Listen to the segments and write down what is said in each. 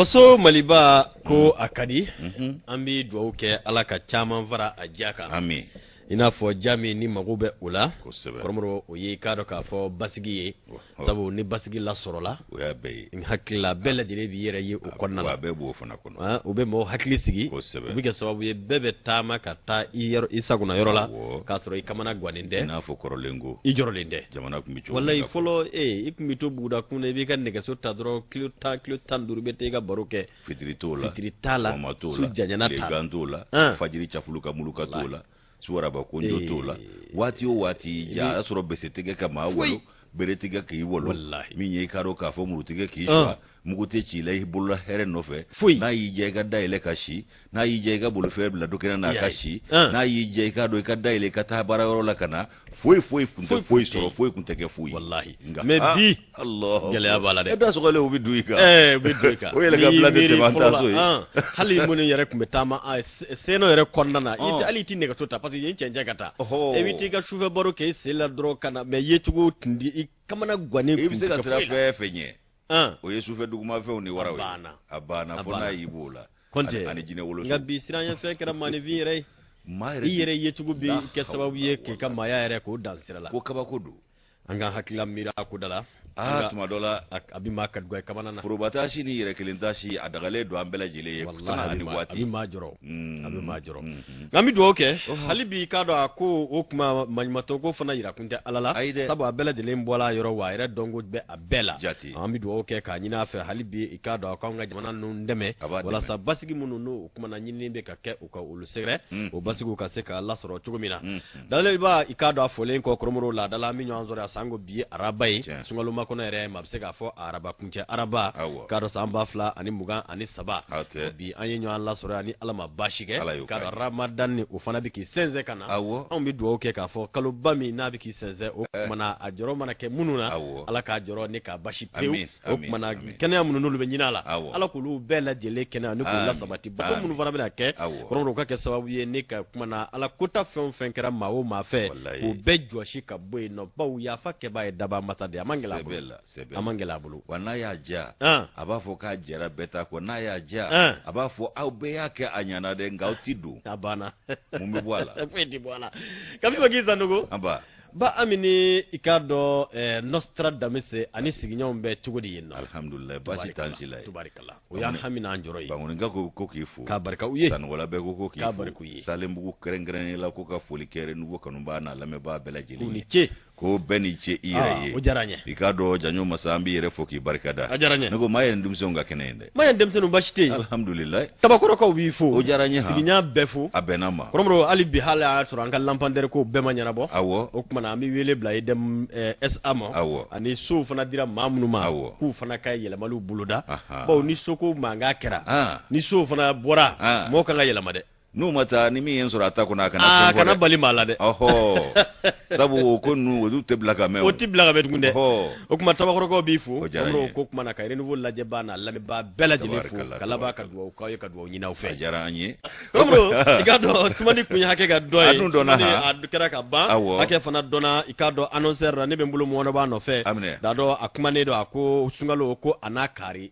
Faso Maliba ko a ka di. An bɛ dugawu kɛ Ala ka caman fara a diya kan. Ami. I n'a fɔ diya min ni mago bɛ o la. Kɔrɔmɔrɔ, o ye i k'a dɔn k'a fɔ basigi ye. Sabu ni basigi lasɔrɔla, o y'a bɛɛ ye. N hakili la bɛɛ lajɛlen b'i yɛrɛ ye o kɔnɔna na. A bɛɛ b'o fana kɔnɔ. O bɛ mɔgɔw hakili sigi. O bɛ kɛ sababu ye bɛɛ bɛ taama ka taa i yɔrɔ i sagona yɔrɔ la. K'a sɔrɔ i kamana gannen tɛ. I n'a fɔ kɔrɔlen ko. I jɔrɔlen tɛ. Jamana tun bɛ cogo min. Walayi fɔlɔ i tun bɛ to buguda kun na, i b'i ka nɛgɛso ta dɔrɔn, kilo 10, kilo 15, i bɛ taa i ka baro kɛ. Fitiri t'o la. Fitiri t'a la. Kɔma t'o la. Su janyana t'a la. Tilegan t'o la. Fajiri cafulu ka muluka t'o la. Suwaraba konjo t'o la. Waati o waati ja a y'a sɔrɔ bese tɛ kɛ ka maa walo, bere tɛ kɛ k'i walo. Min ye i k'a dɔn k'a fɔ muru tɛ kɛ k'i suwa, mugu tɛ ci i la i bolola hɛrɛ nɔfɛ. Foyi. N'a y'i diya i ka dayɛlɛ ka si, n'a y'i diya i ka bolofɛn bila du kɛnɛ na ka si, n'a y'i diya i k'a dɔn i ka dayɛlɛ i ka taa baarayɔrɔ la ka na, foyi foyi kun tɛ foyi sɔrɔ, foyi kun tɛ kɛ foyi. Walahi. Nka mais bi Allah gɛlɛya b'a la dɛ. E da sɔgɔlen o bɛ dun i kan. O bɛ dun i kan. O yɛlɛ ka bila de tɛmɛ an taa so ye. Hali minnu yɛrɛ tun bɛ taama senɔ yɛrɛ kɔnɔna na, i tɛ hali i tɛ nɛgɛso ta parce que yen cɛncɛn ka taa. E bɛ t'i ka sufɛ baro kɛ i sen la dɔrɔn ka na, mais yecogo tun di i kamana gannen. I bɛ se ka sira fɛn fɛn ɲɛ. O ye sufɛ dugumafɛnw ni waraw ye. A banna fo n'a y'i b'o la. Kɔntɛ. Ani jinɛ woloso. Nka bi siranɲɛfɛn kɛra maaninfin yɛrɛ ye. I yɛrɛ yecogo bɛ kɛ sababu ye k'i ka maaya yɛrɛ k'o dan sira la. Ko kabako don. An ka hakilila miiri a ko da la. Tuma dɔ la a bɛ maa ka dugawu kamana na. Foroba taasi ni yɛrɛ kelen taasi a dagalen don an bɛɛ lajɛlen ye. Walahi a bɛ maa jɔrɔ. A bɛ maa jɔrɔ. Nka an bɛ dugawu kɛ hali bi k'a dɔn a ko o kuma maɲumatɔ ko fana yira kun tɛ Ala la. Ayi dɛ. Sabu a bɛɛ lajɛlen bɔra yɔrɔ wa a yɛrɛ dɔnko bɛ a bɛɛ la. Jate. An bɛ dugawu kɛ k'a ɲini a fɛ hali bi i k'a dɔn a k'anw ka jamana ninnu dɛmɛ. A b'a dɛmɛ. Walasa basigi minnu n'o kumana ɲinini bɛ ka kɛ u ka olu sɛgɛrɛ. O basigiw ka se ka lasɔrɔ cogo min na. Daleba i k'a dɔn a fɔlen kɔ kɔrɔmɔrɔw laada la an bɛ ɲɔgɔn sɔrɔ yan sanko bi ye araba ye. Sunkalo makɔnɔ yɛrɛ maa bɛ se k'a fɔ araba kuncɛ araba. K'a dɔn san 2023. Bi an ye ɲɔgɔn lasɔrɔ yan ni Ala ma baasi kɛ. K'a dɔn Ramadan ni o fana bɛ k'i sɛnsɛn ka na. Anw bɛ dugawu kɛ k'a fɔ kaloba min n'a bɛ k'i sɛnsɛn o kumana a jɔrɔ mana kɛ minnu na. Ala k'a jɔrɔ ni k'a basi pewu. O kumana kɛnɛya minnu n'olu bɛ ɲini a la. Ala k'olu bɛɛ lajɛlen kɛnɛya ni k'u lasabati. Bato minnu fana bɛna kɛ. Kɔrɔmɔrɔw ka kɛ sababu ye ne ka kumana Ala kota fɛn o fɛn kɛra maa o maa fɛ. K'o bɛɛ jɔsi ka bɔ yen nɔ bawo yafa kɛbaa ye daba masa de ye. A man gɛlɛn a bolo. A man gɛlɛn a bolo. Wa n'a y'a diya, a b'a fɔ k'a jɛra bɛɛ ta kɔ. N'a y'a diya, a b'a fɔ aw bɛɛ y'a kɛ a ɲana dɛ, nka aw ti don. A banna. Mun bɛ bɔ a la? Foyi tɛ bɔ a la. Kabi Maki Sanogo. Anba. Ba Amini i k'a dɔn Nostradamus ani sigiɲɔgɔnw bɛ cogo di yen nɔ? Alihamudulila baasi t'an si la yen. Tubarikala. O y'an hami n'an jɔrɔ ye. Bankɔninka ko ko k'i fo. K'a barika u ye. Sanɔgɔla bɛɛ ko ko k'i fo. K'a barika u ye. Salenbugu kɛrɛnkɛrɛnnen la ko ka foli kɛ Renouveau kanubaa n'a lamɛnbaa bɛɛ lajɛlen ye. K'u ni ce. Ko bɛɛ ni ce i yɛrɛ ye. O diyara n ye. I k'a dɔn Jaɲɔ masa an b'i yɛrɛ fo k'i barika da. A diyara n ye. Ne ko maa ye denmisɛnw ka kɛnɛ ye dɛ. Maa ye denmisɛnninw baasi tɛ yen. Alihamudulila. Tabakɔrɔkaw b'i fo. O diyara n ye han. Sigiɲɔgɔn bɛɛ fo. A bɛnna ma. Kɔrɔmɔrɔ hali bi hali a y'a sɔrɔ an ka lampandɛri ko bɛɛ ma ɲɛnabɔ. Awɔ. O tuma na an bɛ wele bila EDM SA ma. Awɔ. Ani sow fana dira maa minnu ma. Awɔ. K'u fana ka yɛlɛmaliw boloda. Ahan. Bawo ni soko mankan kɛra. Ni sow fana bɔra. Mɔgɔw kan ka yɛlɛma dɛ. N'u ma taa ni min ye n sɔrɔ a ta kɔnɔ a kana fɛn fɔ dɛ. Kana bali maa la dɛ. Ɔhɔ. Sabu o ko ninnu olu tɛ bila ka mɛn o. O tɛ bila ka mɛn tugun dɛ. Ɔhɔ. O tuma Tabakɔrɔkaw b'i fo. O diyara n ye. O tuma na ka Renouveau lajɛbaa n'a lamɛnbaa bɛɛ lajɛlen fo. Tabarikala, Ka laban ka dugawu k'aw ye ka dugawu ɲini aw fɛ. A diyara an ye. Kɔrɔmɔrɔ, i k'a dɔn tumani kun ye hakɛ ka dɔn ye. A dun dɔnna han. A kɛra ka ban. Awɔ. Hakɛ fana dɔnna i k'a dɔn annonceur la ne bɛ n bolo mɔnɔbaa nɔfɛ. A minɛ. Dadɔ a kumanen don a ko sunkalo ko a n'a kari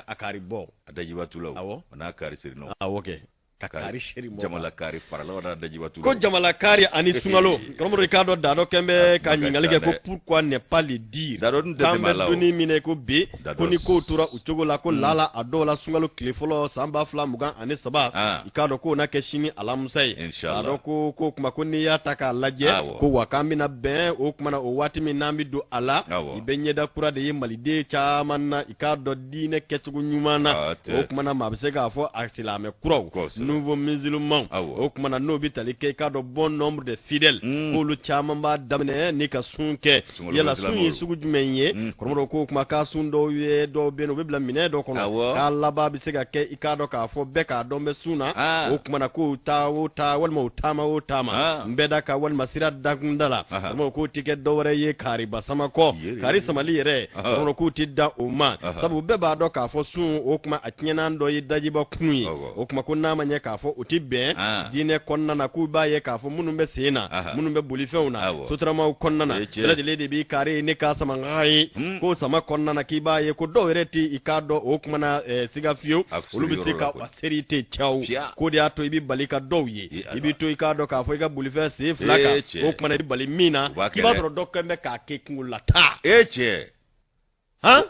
a kari bɔ. A dajibatulaw. Awɔ. A n'a kari sirinaw. Awɔ kɛ. Ka kari seri mɔgɔ. Jamala kari faralaw n'a dajibatu. Ko jamala kari ani sunkalo. Kɔrɔmɔrɔ i k'a dɔn Dadɔ kɛn bɛ ka ɲininkali kɛ ko pourquoi ne pas le dire. Dadɔ dun tɛ tɛmɛ a la o. K'an bɛ donni min na ko bi. Ko ni kow tora u cogo la ko lala a dɔw la sunkalo tile fɔlɔ san 2023. I k'a dɔn k'o na kɛ sini alamisa ye. Inchallah. Dadɔ ko k'o tuma ko n'i y'a ta k'a lajɛ. Ko wa k'an bɛna bɛn o tuma na o waati min n'an bɛ don a la. I bɛ ɲɛda kura de ye maliden caman na i k'a dɔn diinɛ kɛcogo ɲuman na. O tuma na maa bɛ se k'a fɔ a silamɛ kuraw. Nouveau musulman. O tuma na n'o bɛ tali kɛ i k'a dɔn bon nombre de fidèles. K'olu caman b'a daminɛ ni ka sun kɛ. Yala sun ye sugu jumɛn ye? Kɔrɔmɔrɔ k'o kuma k'a sun dɔw ye dɔw bɛ yen u bɛ bila minɛn dɔ kɔnɔ. K'a laban bɛ se ka kɛ i k'a dɔn k'a fɔ bɛɛ k'a dɔn bɛ sun na. O tuma na k'o taa o taa walima o taama o taama. N bɛɛ da ka walima sira dakunda la. Kɔrɔmɔrɔ k'o tɛ kɛ dɔwɛrɛ ye kariba sama kɔ. Kari samali yɛrɛ. Kɔrɔmɔrɔ k'o tɛ da o ma. Sabu bɛɛ b'a dɔn k'a fɔ sun o tuma a tiɲɛnan dɔ ye dajiba kun ye. O tuma ko n'a ma ɲɛ k'a fɔ o tɛ bɛn diinɛ kɔnɔna na, k'u b'a ye k'a fɔ minnu bɛ sen na, minnu bɛ bolifɛnw na, sotaramaw kɔnɔna na, bɛɛ lajɛlen de b'i kari ne ka sama ye, k'o sama kɔnɔna na k'i b'a ye ko dɔw yɛrɛ tɛ i k'a dɔn o kuma na siga fiyewu, olu bɛ se ka seri tɛ caw, k'o de y'a to i bɛ bali ka dɔw ye, i bɛ to i k'a dɔn k'a fɔ i ka bolifɛn sen fila kan, o kuma na i bɛ bali min na, i b'a sɔrɔ dɔ kɛn bɛ k'a kɛ kungo la taa. E cɛ.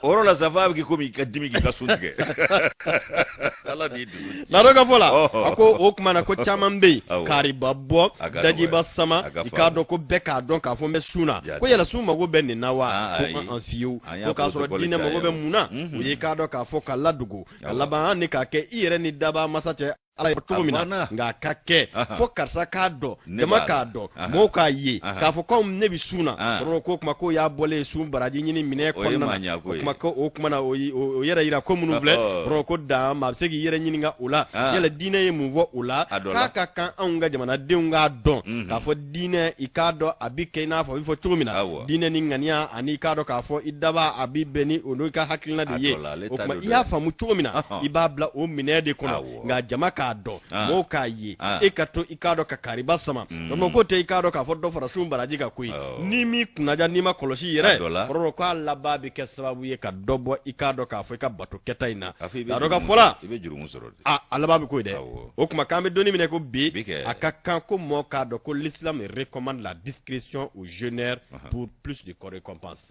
O yɔrɔ la sa f'a bɛ kɛ komi i ka dimi k'i ka sun tigɛ. Ala b'i dusu. Nadɔ ka fɔ la, a ko o kuma na ko caman bɛ yen, kariba bɔ, dajiba sama, i k'a dɔn ko bɛɛ k'a dɔn k'a fɔ n bɛ sun na, ko yala sun mago bɛ nin na wa? Ko an fiyewu, ko k'a sɔrɔ diinɛ mago bɛ mun na? O ye k'a dɔn k'a fɔ ka ladogo, ka laban ni k'a kɛ i yɛrɛ ni daba masa cɛ. Ala ye cogo min na, nka a ka kɛ fo karisa k'a dɔn, jama k'a dɔn, mɔgɔw k'a ye k'a fɔ ko ne bɛ sun na, kɔrɔ ko kuma ko y'a bɔlen sun baraji ɲini minɛ kɔnɔna na, o kuma ko o kuma na o yɛrɛ yira ko minnu filɛ, kɔrɔ ko dan maa bɛ se k'i yɛrɛ ɲininka o la, yala diinɛ ye mun fɔ o la, k'a ka kan anw ka jamanadenw k'a dɔn k'a fɔ diinɛ i k'a dɔn a bɛ kɛ i n'a fɔ a bɛ fɔ cogo min na, diinɛ ni ŋaniya ani i k'a dɔn k'a fɔ i daba a bɛ bɛn ni o n'o ka hakilina de ye, o kuma i y'a faamu cogo min na i b'a bila o minɛ de kɔnɔ. Nka jama k'a dɔn, mɔgɔw k'a ye, e ka to i k'a dɔn ka kariba sama, kɔrɔ ko tɛ i k'a dɔn k'a fɔ dɔ fara sun baraji kan koyi, n'i m'i kunnaja n'i ma kɔlɔsi yɛrɛ, kɔrɔ k'a laban bɛ kɛ sababu ye ka dɔ bɔ i k'a dɔn k'a fɔ i ka bato kɛta in na, a dɔ ka fɔ la, i bɛ jurumu sɔrɔ dɛ, a laban bɛ k'o ye dɛ, o tuma k'an bɛ don min na ko bi, a ka kan ko mɔgɔ k'a dɔn ko l'islam recommande la discrétion aux jeûneurs pour plus de récompense.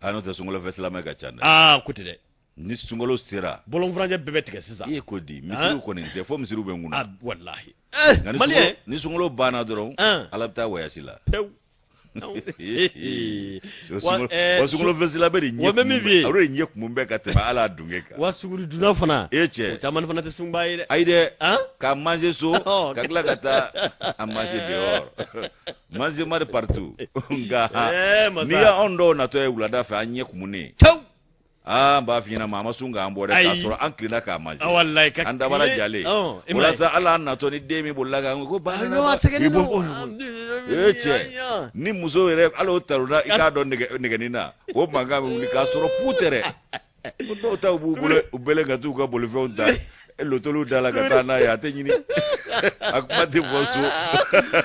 A n'o tɛ sunkalo fɛ silamɛ ka ca dɛ. Ko tɛ dɛ. Ni sunkalo sera, bɔlɔnfurancɛ bɛɛ bɛ tigɛ sisan. I ye ko di misiriw kɔni tɛ fo misiriw bɛ n kunna. Walahi. Maliyɛn ni sunkalo banna dɔrɔn, Ala bɛ taa voyage la. Pewu. Wa sunkalo fɛ silamɛ de ɲɛ kun bɛ, ɲɛ kun bɛ ka tɛmɛ Ala dunge kan. Wa suguri dunna fana. E cɛ. O caman fana tɛ sunba ye dɛ. Ayi dɛ. Ka manger so, ka tila ka taa a manger dehors. Manger mari partout. Nka n'i y'anw dɔw natɔ ye wulada fɛ an ɲɛ kumunen. Aa n b'a f'i ɲɛna maa ma sun k'an bɔ dɛ, k'a sɔrɔ an tilenna k'a manger. Walayi an dabara jalen. O la sa hali an natɔ ni den min bolila k'an ko ba e cɛ ni muso yɛrɛ hali o talonna i k'a dɔn nɛgɛnin na o mankan bɛ wuli k'a sɔrɔ fu tɛ dɛ. Ko dɔw ta b'u bolo u bɛlen ka t'u ka bolifɛnw ta lotoliw da la ka taa n'a ye, a tɛ ɲini, a kuma tɛ fɔ so.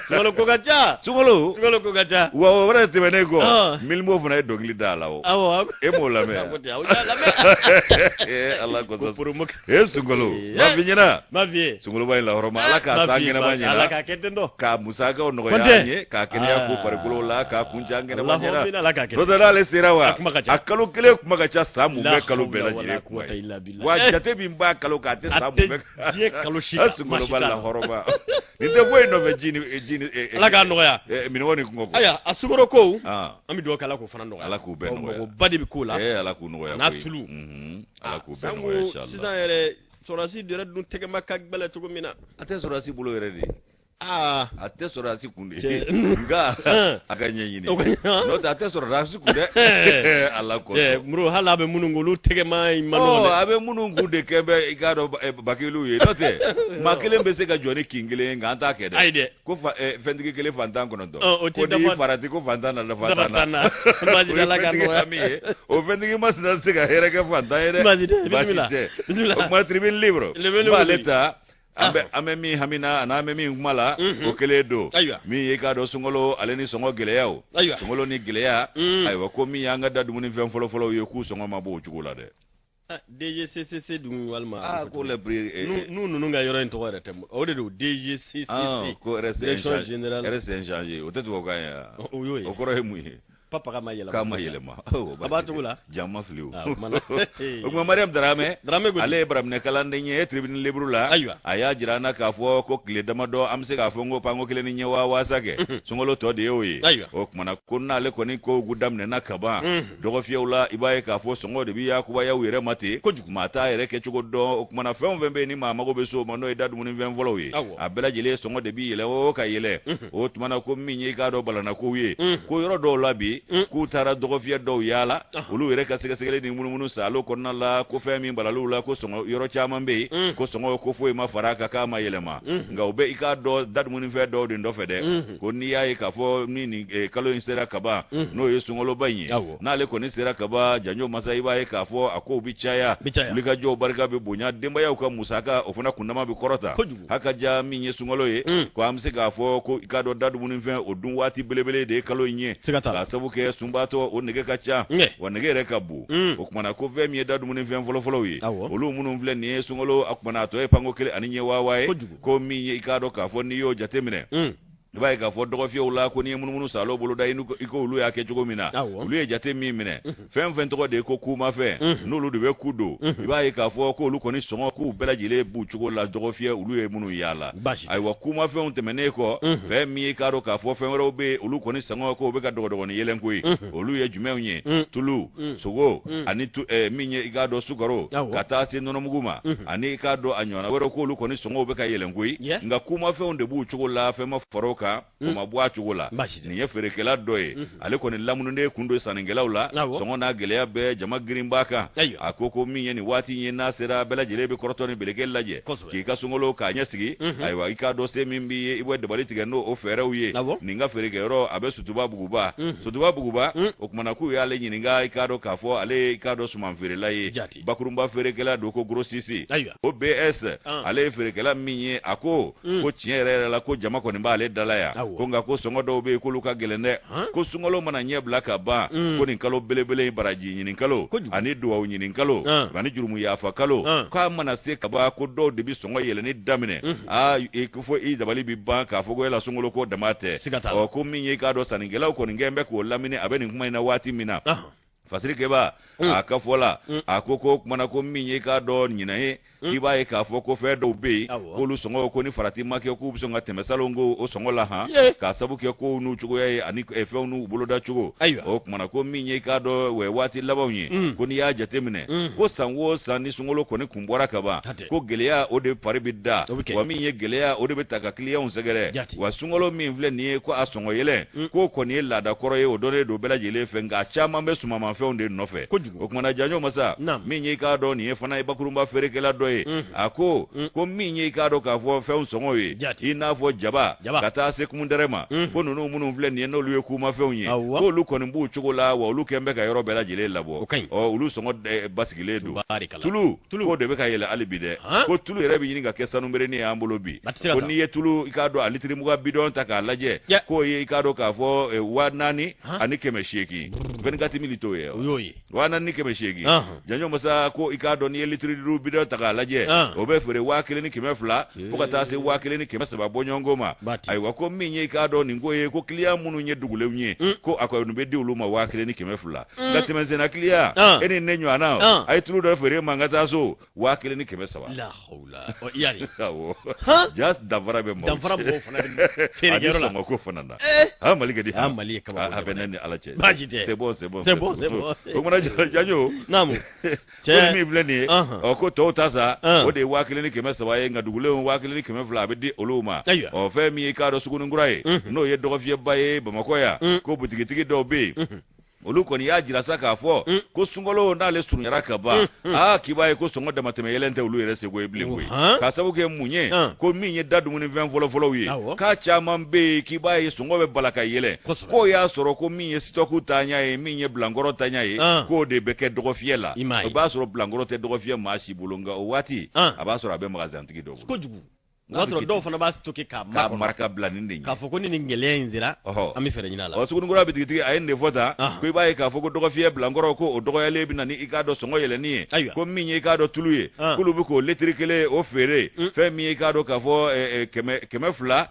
Sunkalo ko ka ca. Sunkalo. Sunkalo ko ka ca. Wa o wɛrɛ tɛmɛnen kɔ, Milimo fana ye dɔnkili da a la o. Awɔ. E m'o lamɛn? O y'a lamɛn. Ala kosɔn. E sunkalo. Ma f'i ɲɛna. Ma f'i ye. Sunkaloba in lahɔrɔma Ala k'a taa kɛnɛma ɲɛna. Ala k'a kɛ ten tɔ. K'a musakaw nɔgɔya an ye, k'a kɛnɛya ko farikolo la, k'a kuncɛ an kɛnɛma ɲɛna. Ala k'a kɛ. N'o tɛ n'ale sera wa? A kuma ka ca. A kalo kelen kuma ka ca san mun bɛɛ kalo bɛɛ lajɛlen kuma ye. Wa jate min b'a kalo kan a tɛ san mun bɛɛ. Diɲɛ kalo si kan. Sunkaloba lahɔrɔma. Nin tɛ foyi nɔfɛ ji ni Ala k'a nɔgɔya. Minɔgɔ ni kungɔ kɔ. Ayiwa a sukaro kow. An bɛ dugawu kɛ Ala k'o fana nɔgɔya. Ala k'u bɛɛ nɔgɔya. Magoba de bɛ k'o la. Ala k'u nɔgɔya. N'a tulu. Ala k'u bɛɛ nɔgɔya inchallah. Sisan yɛrɛ sɔrɔdasi yɛrɛ dun tɛgɛma ka gbɛlɛ cogo min na. A tɛ sɔrɔdasi bolo yɛrɛ de. A tɛ sɔrɔdasi kun de, nka a ka ɲɛɲini, n'o tɛ a tɛ sɔrɔdasi kun dɛ. Ala kosɔn. Muru hali a bɛ minnu kun olu tɛgɛma in man nɔgɔn dɛ. A bɛ minnu kun de kɛ bɛ i k'a dɔn bakilu ye, n'o tɛ maa kelen bɛ se ka jɔ ni kin kelen ye, nka an t'a kɛ dɛ. Ayi dɛ. Ko fɛntigi kelen fantan 9. Ko n'i farati ko fantan na dafa tan na. O ye fɛntigi hami ye, o fɛntigi masina tɛ se ka hɛrɛ kɛ fantan ye dɛ. Baasi tɛ, bisimila. O kuma tribune libre. N b'ale ta. An bɛ min hamina ani an bɛ min kuma la, o kelen don. Min ye k'a dɔn sunkalo ale ni sɔngɔ gɛlɛyaw, sunkalo ni gɛlɛya, ayiwa ko min y'an ka da dumunifɛn fɔlɔfɔlɔw ye k'u sɔngɔ ma bɔ o cogo la dɛ. DGCCC dun walima. Ko le prix. N'u ninnu ka yɔrɔ in tɔgɔ yɛrɛ tɛ, o de don DGCCC. Ko direction générale. Reste inchangé, o tɛ tubabukan ye wa? O y'o ye. O kɔrɔ ye mun ye? Papa k'a ma yɛlɛma. K'a ma yɛlɛma. A b'a cogo la. Jama fili o. O tuma Mariam Darame. Darame ko ale ye baraminɛ kalanden ye tribune libre la. Ayiwa. A y'a jira an na k'a fɔ ko tile damadɔ an bɛ se k'a fɔ n ko panko kelen ni ɲɛ waa waasa kɛ. Sunkalo tɔ de y'o ye. Ayiwa. O tuma na ko n'ale kɔni kow daminɛna kaban. Dɔgɔfiyɛw la i b'a ye k'a fɔ sɔngɔ de bɛ yakubaya u yɛrɛ ma ten. Kojugu. Maa t'a yɛrɛ kɛcogo dɔn. O tuma na fɛn o fɛn bɛ yen ni maa mago bɛ s'o ma n'o ye da dumunifɛn fɔlɔw ye. Awɔ. A bɛɛ lajɛlen sɔngɔ de bɛ yɛlɛ o ka yɛlɛ. O tuma na ko min ye i k'a dɔn balanakow ye. Ko yɔrɔ dɔw la bi. bi k'u taara dɔgɔfiyɛ dɔw yaala, olu yɛrɛ ka sɛgɛsɛgɛli ni munumunu saalo kɔnɔna la, ko fɛn min balal'u la, ko sɔngɔ yɔrɔ caman bɛ yen, ko sɔngɔ ko foyi ma fara a kan k'a ma yɛlɛma, nka u bɛ i k'a dɔn da dumunifɛn dɔw de nɔfɛ dɛ, ko n'i y'a ye k'a fɔ ni nin kalo in sera kaban, n'o ye sunkaloba in ye, n'ale kɔni sera kaban, janjo masa, i b'a ye k'a fɔ a kow bɛ caya, wulikajɔw barika bɛ bonya, denbayaw ka musaka o fana kundama bɛ kɔrɔta. Haka ja min ye sunkalo ye, ko an bɛ se k'a fɔ ko i k'a dɔn da dumunifɛn o dun waati belebele de ye kalo in ye, k'a sabu kɛ sunbaatɔ o nege ka ca, wa nege yɛrɛ ka bon. O kumana ko fɛn min ye da dumunifɛn fɔlɔfɔlɔw ye, olu minnu filɛ nin ye sunkalo, a kumana a tɔ ye panko kelen ani ɲɛ waawa ye, ko min ye i k'a dɔn k'a fɔ n'i y'o jateminɛ, i b'a ye k'a fɔ dɔgɔfiyɛw la, ko n'i ye munumunu saalo boloda i ko olu y'a kɛ cogo min na, olu ye jate min minɛ, fɛn fɛn tɔgɔ de ye ko kumafɛn, n'olu de bɛ ku don, i b'a ye k'a fɔ k'olu kɔni sɔngɔ k'u bɛɛ lajɛlen b'u cogo la dɔgɔfiyɛ olu ye minnu yaala. Ayiwa, kumafɛnw tɛmɛnen kɔ, fɛn min ye k'a dɔn k'a fɔ fɛn wɛrɛw bɛ yen, olu kɔni sɔngɔ k'o bɛ ka dɔgɔdɔgɔnin yɛlɛn koyi, olu ye jumɛnw ye? Tulu, sogo ani min ye i k'a dɔn sukaro, ka taa se nɔnɔmugu ma, ani i k'a dɔn a ɲɔgɔnna wɛrɛw, k'olu kɔni sɔngɔw bɛ ka yɛlɛn koyi, nka kumafɛnw de b'u cogo la, fɛn ma fara o kan, o ma bɔ a cogo la. Nin ye feerekɛla dɔ ye, ale kɔni lamununen kun don sannikɛlaw la, sɔngɔ n'a gɛlɛya bɛɛ jama girin b'a kan. A ko ko min ye nin waati in ye, n'a sera bɛɛ lajɛlen bɛ kɔrɔtɔ ni beleke lajɛ k'i ka sunkalo k'a ɲɛsigi. Ayiwa, i k'a dɔn se min b'i ye, i bɛ dabali tigɛ n'o o fɛɛrɛw ye. Nin ka feerekɛyɔrɔ a bɛ Sotuba Buguba, Sotuba Buguba. O kumana k'u y'ale ɲininka, i k'a dɔn k'a fɔ ale i k'a dɔn suman feerela ye, bakurunba feerekɛla don, ko grossiste o BS, ale ye feerekɛla min ye, a ko ko tiɲɛ yɛrɛ yɛrɛ la, ko jama kɔni b'ale da la yan, ko nka ko sɔngɔ dɔw bɛ yen k'olu ka gɛlɛn dɛ, ko sunkalo mana ɲɛ bila ka ban, ko nin kalo belebele in, baraji ɲini kalo ani duwawu ɲini kalo ani jurumu yafa kalo, k'a mana se ka ban, ko dɔw de bɛ sɔngɔ yɛlɛnni daminɛ, aa ko fo i dabali bɛ ban k'a fɔ ko yala sunkalo ko dama tɛ. Ɔ, ko min ye i k'a dɔn sannikɛlaw kɔni kɛn bɛ k'o lamini, a bɛ nin kuma in na waati min na, Fasiri Keba a ka fɔ la, a ko ko kumana ko min ye i k'a dɔn ɲinan ye, i b'a ye k'a fɔ ko fɛn dɔw bɛ yen, k'olu sɔngɔ ko ni farati ma kɛ, k'u bɛ sɔn ka tɛmɛ salon ko o sɔngɔ la han, k'a sabu kɛ kow n'u cogoya ye ani fɛnw n'u boloda cogo. O kumana ko min ye i k'a dɔn waati labanw ye, ko n'i y'a jateminɛ, ko san o san ni sunkalo kɔni kun bɔra ka ban, ko gɛlɛya o de fari bɛ da, wa min ye gɛlɛya o de bɛ ta ka kiliyanw sɛgɛrɛ. Wa sunkalo min filɛ nin ye, ko a sɔngɔ yɛlɛn k'o kɔni ye laada kɔrɔ ye, o dɔnnen don bɛɛ lajɛlen fɛ, nka a caman bɛ sumanmafɛnw de nɔfɛ. O kumana janjo masa, min ye i k'a dɔn nin ye fana ye bakurunba feerekɛla dɔ ye, a ko ko min ye i k'a dɔn k'a fɔ fɛnw sɔngɔ ye, i n'a fɔ jaba ka taa se kumudɛrɛ ma, ko ninnu minnu filɛ nin ye, n'olu ye kumafɛnw ye, k'olu kɔni b'u cogo la, wa olu kɛn bɛ ka yɔrɔ bɛɛ lajɛlen labɔ. Ɔ, olu sɔngɔ basigilen don. Tulu k'o de bɛ ka yɛlɛ hali bi dɛ, ko tulu yɛrɛ bɛ ɲini ka kɛ sanuberenin ye an bolo bi, ko n'i ye tulu i k'a dɔn a litiri 20 bidɔn ta k'a lajɛ, k'o ye i k'a dɔn k'a fɔ 4800, 24 000 t'o ye, 4800. Janjo masa, ko i k'a dɔn n'i ye litiri 5 bidɔn ta k'a lajɛ, o bɛ feere 1200 fo ka taa se 1300 bɔɲɔgɔnko ma. Ayiwa, ko min ye i k'a dɔn nin ko ye, ko kiliyan minnu ye dugulenw ye, ko a kɔni bɛ di olu ma 1200, nka tɛmɛsenna kiliyan, e ni ne ɲɔgɔnna, a ye tulu dɔ feere ma n ka taa so, 1300. Awɔ, ja danfara bɛ maaw danfara b'o fana feerekɛyɔrɔ la, sɔngɔ ko fana na. Ha, Mali ka di. Ha, Mali ye kabako. A bɛ ne ni Ala cɛ. Baasi tɛ. C'est bon, c'est bon. C'est bon, c'est bon. O kumana janjo. Naamu. Cɛ, ko min filɛ nin ye, ɔ, ko tɔw ta sa, o de ye 1300 ye, nka dugulenw 1200 a bɛ di olu ma. Ɔ, fɛn min ye i k'a dɔn suguninkura ye, n'o ye dɔgɔfiyɛba ye Bamakɔ yan, ko butigitigi dɔw bɛ yen, olu kɔni y'a jira sa k'a fɔ ko sunkalo n'ale surunyara ka ban, aa, k'i b'a ye ko sɔngɔ damatɛmɛ yɛlɛn tɛ olu yɛrɛ seko ye bilen koyi, k'a sababu kɛ mun ye? Ko min ye da dumunifɛn fɔlɔfɔlɔw ye, k'a caman bɛ yen, k'i b'a ye sɔngɔ bɛ bala ka yɛlɛn, k'o y'a sɔrɔ ko min ye sitɔku taaɲa ye, min ye bilankɔrɔ taaɲa ye, k'o de bɛ kɛ dɔgɔfiyɛ la. O b'a sɔrɔ bilankɔrɔ tɛ dɔgɔfiyɛ maa si bolo, nka o waati a b'a sɔrɔ a bɛ magasintigi dɔ bolo. Kojugu. O y'a sɔrɔ dɔw fana b'a stocké k'a makɔnɔ, mara ka bila nin de ɲɛ, k'a fɔ ko ni nin gɛlɛya in sera, an bɛ fɛɛrɛ ɲini a la. Ɔ, suguninkura bitigitigi a ye nin de fɔ tan, ko i b'a ye k'a fɔ ko dɔgɔfiyɛ bilankɔrɔ, ko o dɔgɔyalen bɛ na ni i k'a dɔn sɔngɔ yɛlɛnni ye, ko min ye i k'a dɔn tulu ye, k'olu bɛ k'o litiri kelen o feere fɛn min ye i k'a dɔn k'a fɔ 260.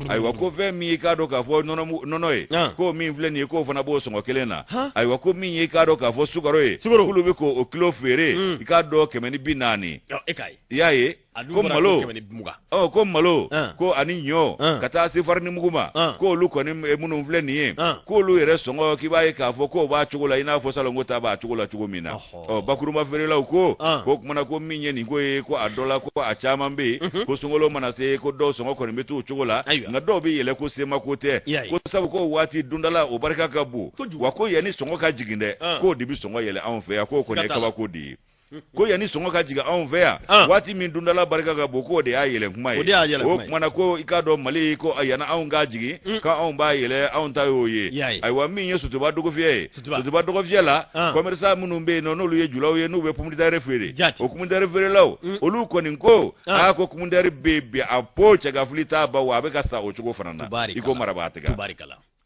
Ayiwa, ko fɛn min ye i k'a dɔn k'a fɔ nɔnɔ ye, k'o min filɛ nin ye, k'o fana b'o sɔngɔ kelen na. Ayiwa, ko min ye i k'a dɔn k'a fɔ sukaro ye, k'olu bɛ k'o kilo feere i k'a dɔn 140. I y'a ye. Ko malo, ko malo, ko ani ɲɔ, ka taa se farini mugu ma, ko olu kɔni minnu filɛ nin ye, k'olu yɛrɛ sɔngɔ k'i b'a ye k'a fɔ k'o b'a cogo la i n'a fɔ salongo ta b'a cogo la cogo min na. Ɔ bakurunba feerelaw ko ko kumana ko min ye nin ko ye, ko a dɔ la ko a caman bɛ yen, ko sunkalo mana se ko dɔw sɔngɔ kɔni bɛ t'o cogo la, nka dɔw bɛ yɛlɛ ko sema ko tɛ, ko sabu ko waati dundala o barika ka bon, wa ko yanni sɔngɔ ka jigin dɛ, k'o de bɛ sɔngɔ yɛlɛ anw fɛ yan, k'o kɔni ye kabako de ye. Ko yanni sɔngɔ ka jigin anw fɛ yan, waati min dundala barika ka bon, k'o de y'a yɛlɛ kuma ye. O kumana ko i k'a dɔn Mali ko yanni anw k'a jigin, k'anw b'a yɛlɛ, anw ta y'o ye. Ayiwa min ye Sotuba dɔgɔfiyɛ ye, Sotuba dɔgɔfiyɛ la, commerçant minnu bɛ yen nɔ n'olu ye julaw ye, n'u bɛ pomme feere, o pomme feerelaw, olu kɔni ko aa ko pomme bɛ yen bi, a po cɛ ka fili t'a ba, wa a bɛ ka sa o cogo fana na, i ko marabaa tigɛ.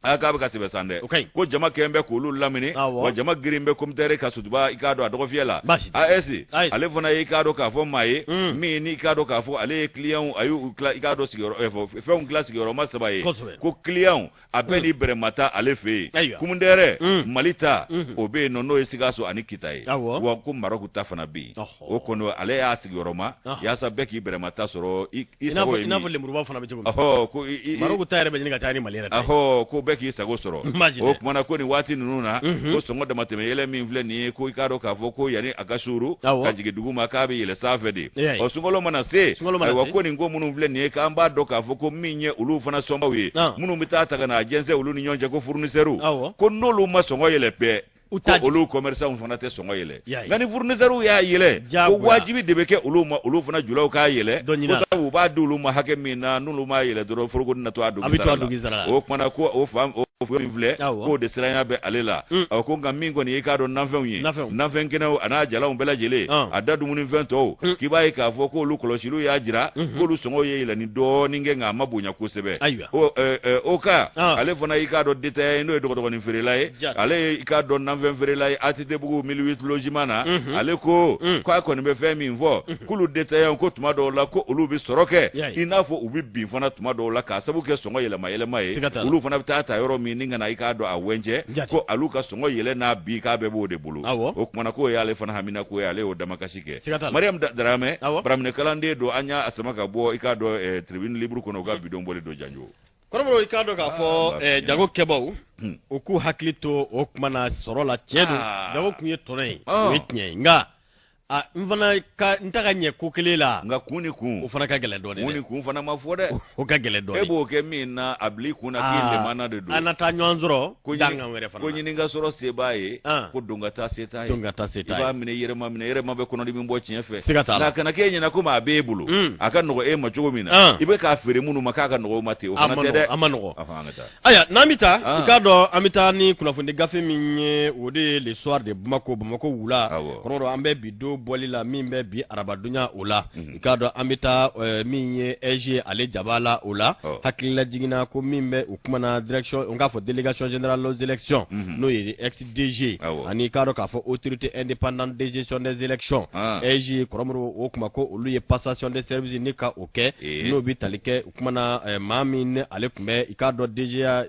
A k'a bɛ ka sɛbɛn san dɛ, ko jama kɛn bɛ k'olu lamini, wa jama girin bɛ commissaire ka Sotuba i k'a dɔn a dɔgɔfiyɛ la. AS ale fana ye i k'a dɔn k'a fɔ maa ye min n'i k'a dɔn k'a fɔ ale ye client a y'u tila i k'a dɔn sigiyɔrɔ fɛnw tila sigiyɔrɔma 3 ye, ko client a bɛɛ ni bɛrɛma ta ale fɛ yen, kumudɛrɛ Mali ta o bɛ yen nɔ n'o ye Sikaso ani Kita ye, wa ko Marɔku ta fana bɛ yen. O kɔni ale y'a sigiyɔrɔma yaasa bɛɛ k'i bɛrɛma ta sɔrɔ i sago ye, i n'a fɔ lemuruba fana bɛ cogo min, ko Marɔku ta yɛrɛ bɛ ɲini ka taa ni Mali yɛrɛ ta ye, ko bɛɛ k'i sago sɔrɔ. O kumana ko nin waati ninnu na, ko sɔngɔ damatɛmɛ yɛlɛ min filɛ nin ye, ko i k'a dɔn k'a fɔ ko yanni a ka suuru ka jigin dugu ma k'a bɛ yɛlɛ sanfɛ de. Ɔ sunkalo mana se, ayiwa ko nin ko minnu filɛ nin ye, k'an b'a dɔn k'a fɔ ko min ye olu fana sɔnbaw ye, minnu bɛ taa ta ka na jɛnsɛn olu ni ɲɔgɔn cɛ, ko fournisseurs, ko n'olu ma sɔngɔ yɛlɛ bɛɛ, ko olu commerçants fana tɛ sɔngɔ yɛlɛ, nka ni fournisseurs y'a yɛlɛ, ko wajibi de bɛ kɛ olu ma, olu fana julaw k'a yɛlɛ, ko sabu u b'a di olu ma hakɛ min na, n'olu m'a yɛlɛ dɔrɔn foroko na to a dogi sara la. O kumana ko o fan o min filɛ, k'o de siranya bɛ ale la. Ɔ ko nka min kɔni ye i k'a dɔn nafɛnw ye, nafɛn kɛnɛw a n'a jalanw bɛɛ lajɛlen, a da dumunifɛn tɔw, k'i b'a ye k'a fɔ k'olu kɔlɔsiliw y'a jira k'olu sɔngɔ ye yɛlɛnni dɔɔnin kɛ, nka a ma bonya kosɛbɛ. O ka ale fana i k'a dɔn détaillant ye, n'o ye dɔgɔdɔgɔnin feerela ye, ale ye i k'a dɔn nafɛn feerela ye ATT-bugu 1008 logement na, ale ko k'a kɔni bɛ fɛn min fɔ, k'olu détaillant ko tuma dɔw la ko olu bɛ sɔrɔ kɛ i n'a fɔ u bɛ bin fana tuma dɔw la, k'a sababu kɛ sɔngɔ yɛlɛma yɛlɛma ye, olu fana bɛ taa ta yɔrɔ min ni ka na i k'a dɔn a wɛncɛ, ko olu ka sɔngɔ yɛlɛ n'a bin k'a bɛɛ b'o de bolo. O kumana k'o y'ale fana hamina ko ye, ale y'o damakasi kɛ. Mariam Daramɛ, baraminɛ kalanden don, an y'a sama ka bɔ i k'a dɔn Tribune Libre kɔnɔ, u ka bidon bɔlen don janjo. Kɔrɔbɔrɔ i k'a dɔn k'a fɔ jago kɛbaw u k'u hakili to o kuma na sɔrɔ la. Tiɲɛ don, jago kun ye tɔnɔ ye, o ye tiɲɛ ye, nka n fana ka n ta ka ɲɛ ko kelen la, nka kun ni kun o fana ka gɛlɛn dɔɔnin dɛ, kun ni kun fana ma fɔ dɛ, o ka gɛlɛn dɔɔnin. E b'o kɛ min na, a bil'i kun na k'i lemana de don, an na taa ɲɔgɔn sɔrɔ dangan wɛrɛ fana ko ɲini ka sɔrɔ se b'a ye, ko don ka taa se t'a ye, don ka taa se t'a ye, i b'a minɛ yɛrɛma minɛ, yɛrɛma bɛ kɔnɔdimi bɔ tiɲɛ fɛ, siga t'a la, nka kana k'e ɲɛna komi a b'e bolo, a ka nɔgɔ e ma cogo min na, i bɛ k'a feere minnu ma k'a ka nɔgɔ o ma ten, o fana tɛ dɛ, a ma nɔgɔ. Ayiwa n'an bɛ taa, i k'a dɔn an bɛ taa ni kunnafoni gafe min ye, o de ye Le Soir de Bamako, Bamako wula kɔrɔ, an bɛ bi don bɔli la min bɛ bi arabadonya o la, i k'a dɔn an bɛ taa min ye AIGE ale jaba la o la, hakilila jiginna ko min bɛ o kuma na direction, n k'a fɔ délégation générale aux élections, n'o ye ex-DG, ani i k'a dɔn k'a fɔ autorité indépendante de gestion des élections AIGE kɔrɔmɔrɔ, o kuma ko olu ye passation de service ni ka o kɛ, n'o bɛ tali kɛ o kuma na maa min ni ale tun bɛ i k'a dɔn